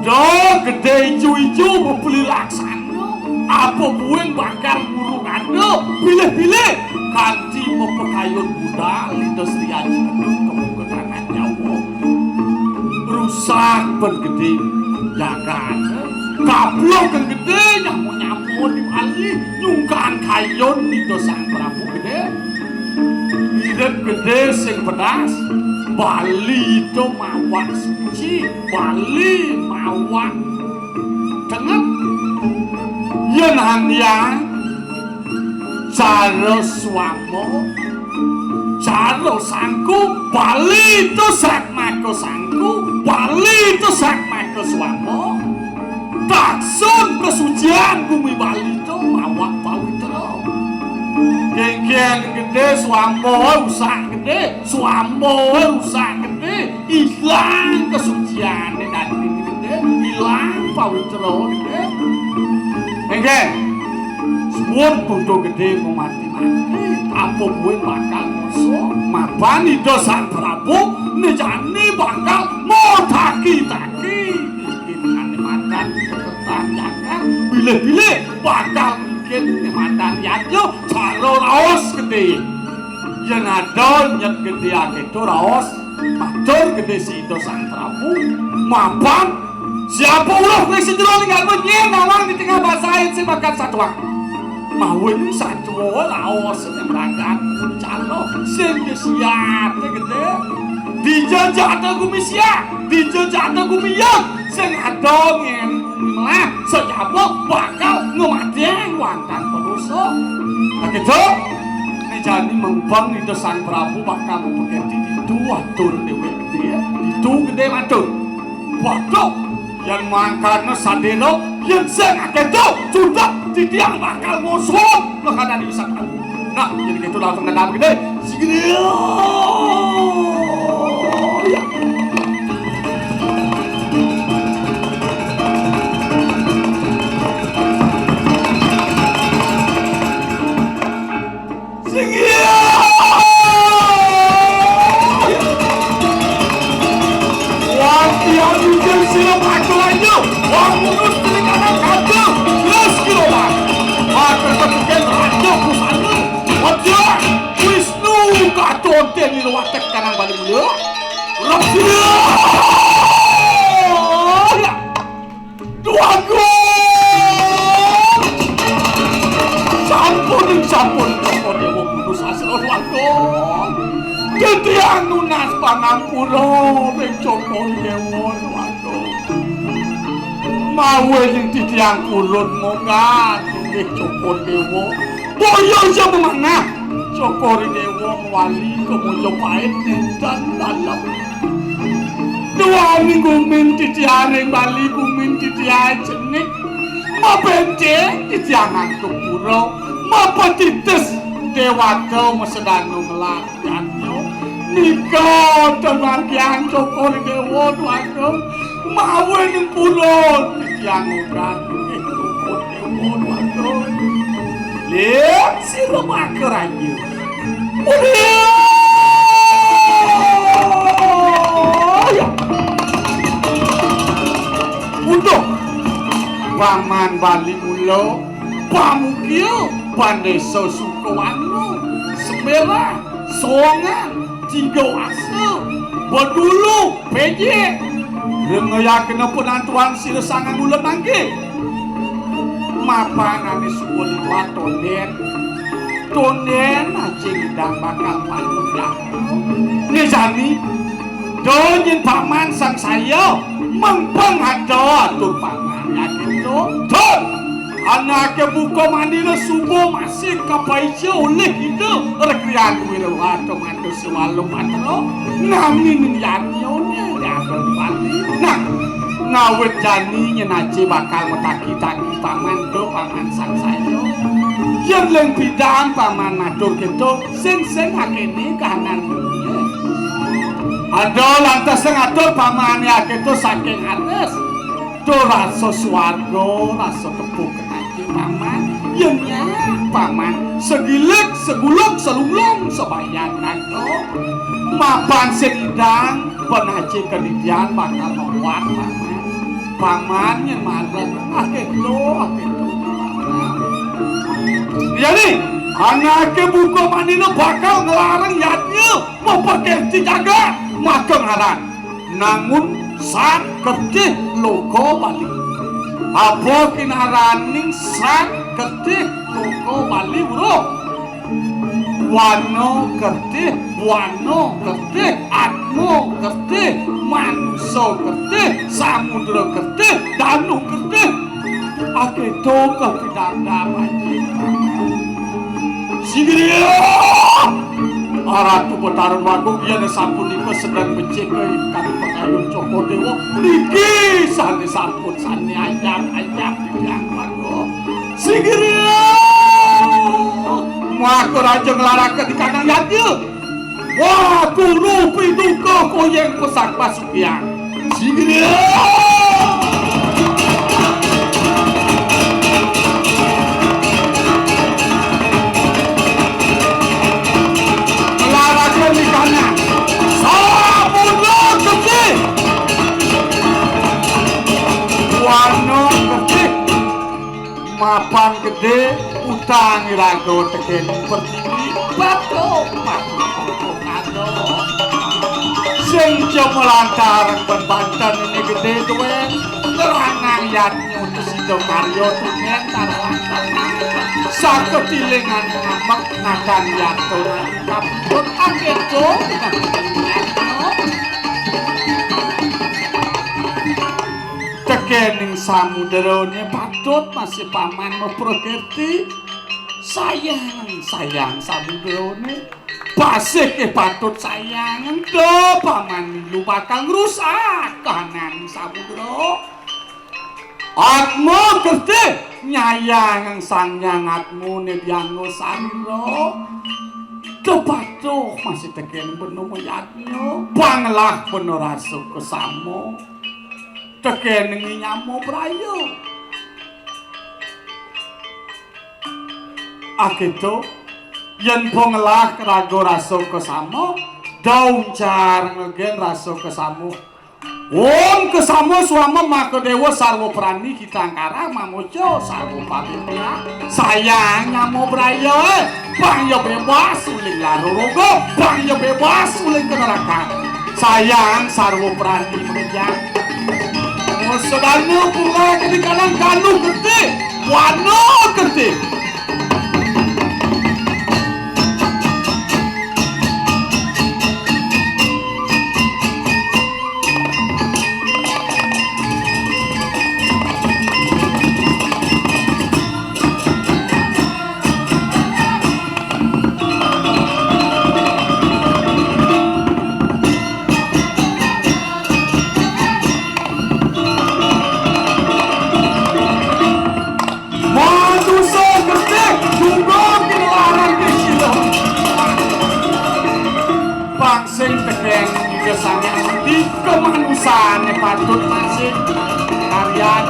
Da gedé ijo-ijo bebeli laksana. Apa buing bakal ngurung ada pilih-pilih kanthi mepekayun budal Ida Sri Aji Kedung kebuka tanah Jawa. Rusak ben gedé jagat. Kablok ben gedé nyamu-nyamu di Bali nyungkan kayun Ida Sang Prabu gedé. Mirip gedé sing pedas. Bali itu mawak suci, Bali mawak dengep. Nandiyang cara swama, cara sangku, Bali to satmaka sangku, Bali to satmaka swama. Taksun kasucian gumi Bali to mawak pawitra. Kénkén gedé swama rusak gedé, swama rusak gedé. Ilang kasuciané dadi gedé, ilang pawitra gedé. Énggih, suud Buta Gedé mamati-mati, apa buin bakal ngusung. Mapan Ida Sang Prabu né jani bakal mataki-taki. Mungkin ané madan ketetan jagat, bilih-bilih bakal mungkin ané madan yadnya cara raos gedé. Yén ada nyet gedé akéto raos, matur gedé Sida Sang Prabu, mapan siapa uruh ring sajeroning galma nyén nawang di tengah basain sing bakal satua. Mawin satua raos sing mragat cara sing disiat gedé. Dija jata gumi siat, dija jata gumi yén, sing ada ngén gumi melah, sajaba bakal ngamatiang wantah padosa. Nah, kéto. Né jani mengpeng Ida Sang Prabu bakal mapakerti ditu atur déwék gedé, ditu gedé matur. Waduh, yén mangkana sadéna, yén sing akéto, sudah titiang bakal ngusung makanan Ida Sang Prabu. Nah, yén kéto langsung dadam gedé. Sing gedé. Ya. Sing gedé. Wati anu jeng sira pakulanya. Wong ngurus kiri kanan kaca. Terus kira, Pak. Maka ketuken raja pusana. Wajah. Wisnu Katon Teni Watek Kanang Bali Mulia. Raja. Duh Agung. Sampun, sampun, Cokor Déwa putus asa, Duh Agung. Titiang nunas pangampura ring Cokor Déwa, Duh Agung. Mawinan titiang purun monggah inggih Cokor Déwa. Boya ja mamanah Cokor Déwa mawali ka Majapahit nénten dalem. Duaning gumin titiang ring Bali, gumin titiang cenik. Mabénténg titiang antuk pura, mapatitis déwata masedana ngelah. Yadnya nika tan margiang Cokor Déwa, Duh Agung, mawinan purun titiang ugan inggih Cokor Déwa, Duh Agung. Ling sira maka raja. Udah. Uduh. Paman Bali Mula, pamukia, Pandésa Sukawana, Sembélah, Songan, Tiga Wasa, Bedulu, Péjé. Rengayakena panantuan sira sangang ulun mangké. Mapan ané suba liwat tondén. Tondén, ajeng idang bakal pangundah. Né jani, da nyén paman sangsaya, mengpeng ada atur paman, ya kéto. Tur, anaké buka mandira suba masih kapaica olih Ida Rekrian Wirawata Mata Siwalu Patra, nami ning yadnyané di Agung Bali. Nah, ngawit jani nyén aji bakal mataki-taki paman, da paman sangsaya. Yén ling pidan paman matur kéto, sing-sing akéné kahanan dunya. Ada lantas sing atur pamané akéto saking anes. Tur rasa swarga, rasa tepuk kenake paman. Yén nyak paman, segilik, segulung, selunglung, sebayan nangka. Mapan sing idang, penaci kedidian bakal mabuat paman. Paman nyén marep, akéto, akéto, paman. Jani, anaké buka mandira bakal nglarang yadnya, mapakerti jagat, maka ngaran. Nangun Sat Kertih Loka Bali. Apa kinaraning Sat Kertih Loka Bali, Bro? Wana Kertih, Buana Kertih, Atma Kertih, Manusa Kertih, Samudra Kertih, Danu Kertih. Akéto katidakdamané. Singgih! Ratu Betara Agung yén sapunika sedeng becik kari pangayun Cokor Déwa. Niki sané sampun sané anyar-anyar titiang Prabu. Singgih! Maka raja nglaraken di kanang yadnya. Wah, guru piduka koyeng pesak pasugihan. Singgih! Laraken di kanan. Samuna gedé. Wana gedé. Mapan gedé utang iraga tekén pertiwi. Batuk, batuk, batuk, batuk. Sing jaba lantaran ben banten ini gedé duwé. Ngeranang yadnya utusida karya tunen karo lantaran. Saketilingan ngamek ngadan yadnya kapundhut akéto. Tekéning samudrané patut masih paman maprakerti. Sayang, sayang samudrané. Pasih ké patut sayang, ento paman milu bakal ngrusak kahanan samudra. Atma kertih nyayang Sang Hyang Atma Nityangosandra. Tepatuh masih tekén bena mayadnya. Panglah bena rasa kesama. Tekén nyama braya. Akéto, yén panglah raga rasa kesama, dauncar ngegén rasa kesama. Om kesama swama maka déwa sarwa prani kitangkara mamoca sarwa pamilya. Sayang nyama braya, eh. Pang ya bebas uling lara roga, pang ya bebas uling ke neraka. Sayang sarwa prani mengejar. Sedana pura kadi kalang kanu getih, wana getih. Manusa getih juga kinelaran kesila. Pangsing tekén Ida Sang Hyang Widi kemanusané patut masih karyan.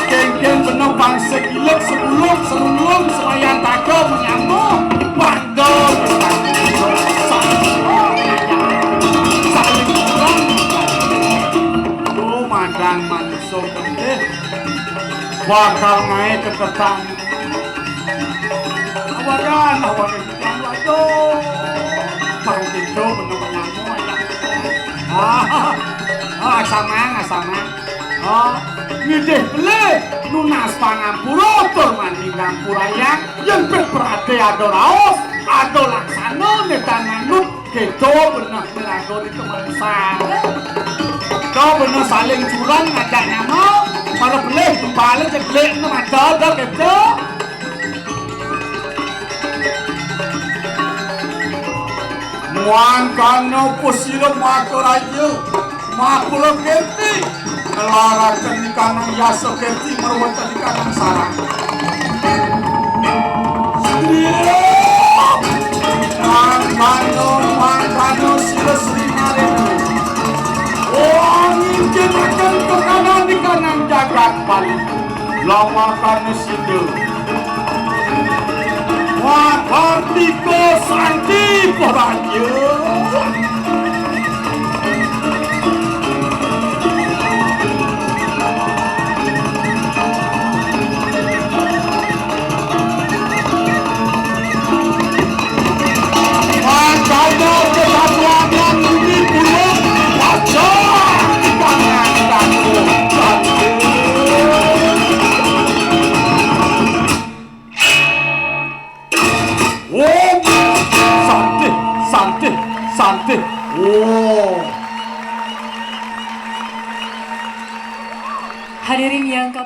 Kéngkén bena pang segilik, segulung, serulung, semayan taga, menyambung, pangga, saling kurang. Oh, madan manusa gedé. Bakal ngaé keketan. Awagan, awagan. Waduh, pang kéto bener nyamuk ya. Ah, ah, asamang, asamang. Oh, ngidih beli, nunas pangampura, tur mandi ngampurayang, yén pit pradé ada raos, ada laksana, nedan manut, kéto bener miraga di kemanusan. Kéto bener saling curang, ngajak nyamuk, para beli, kembali, cedlik, ada, ada, kéto. Mangkana pusira maka raja, makula kerti, ngelaraken ikanang yasa kerti, merweten ikanang sarang. Mangkana, mangkana sira Sri Narendra. Oh, nginjinaken kekanan ikanang jagat Bali. Lamakana sida. Wah, kartika santi praja. Mangkana kesatuan yang bumi purwa pacah di tangan Ratu Santi. Om Santi, Santi, Santi. Om. Hadirin yang kami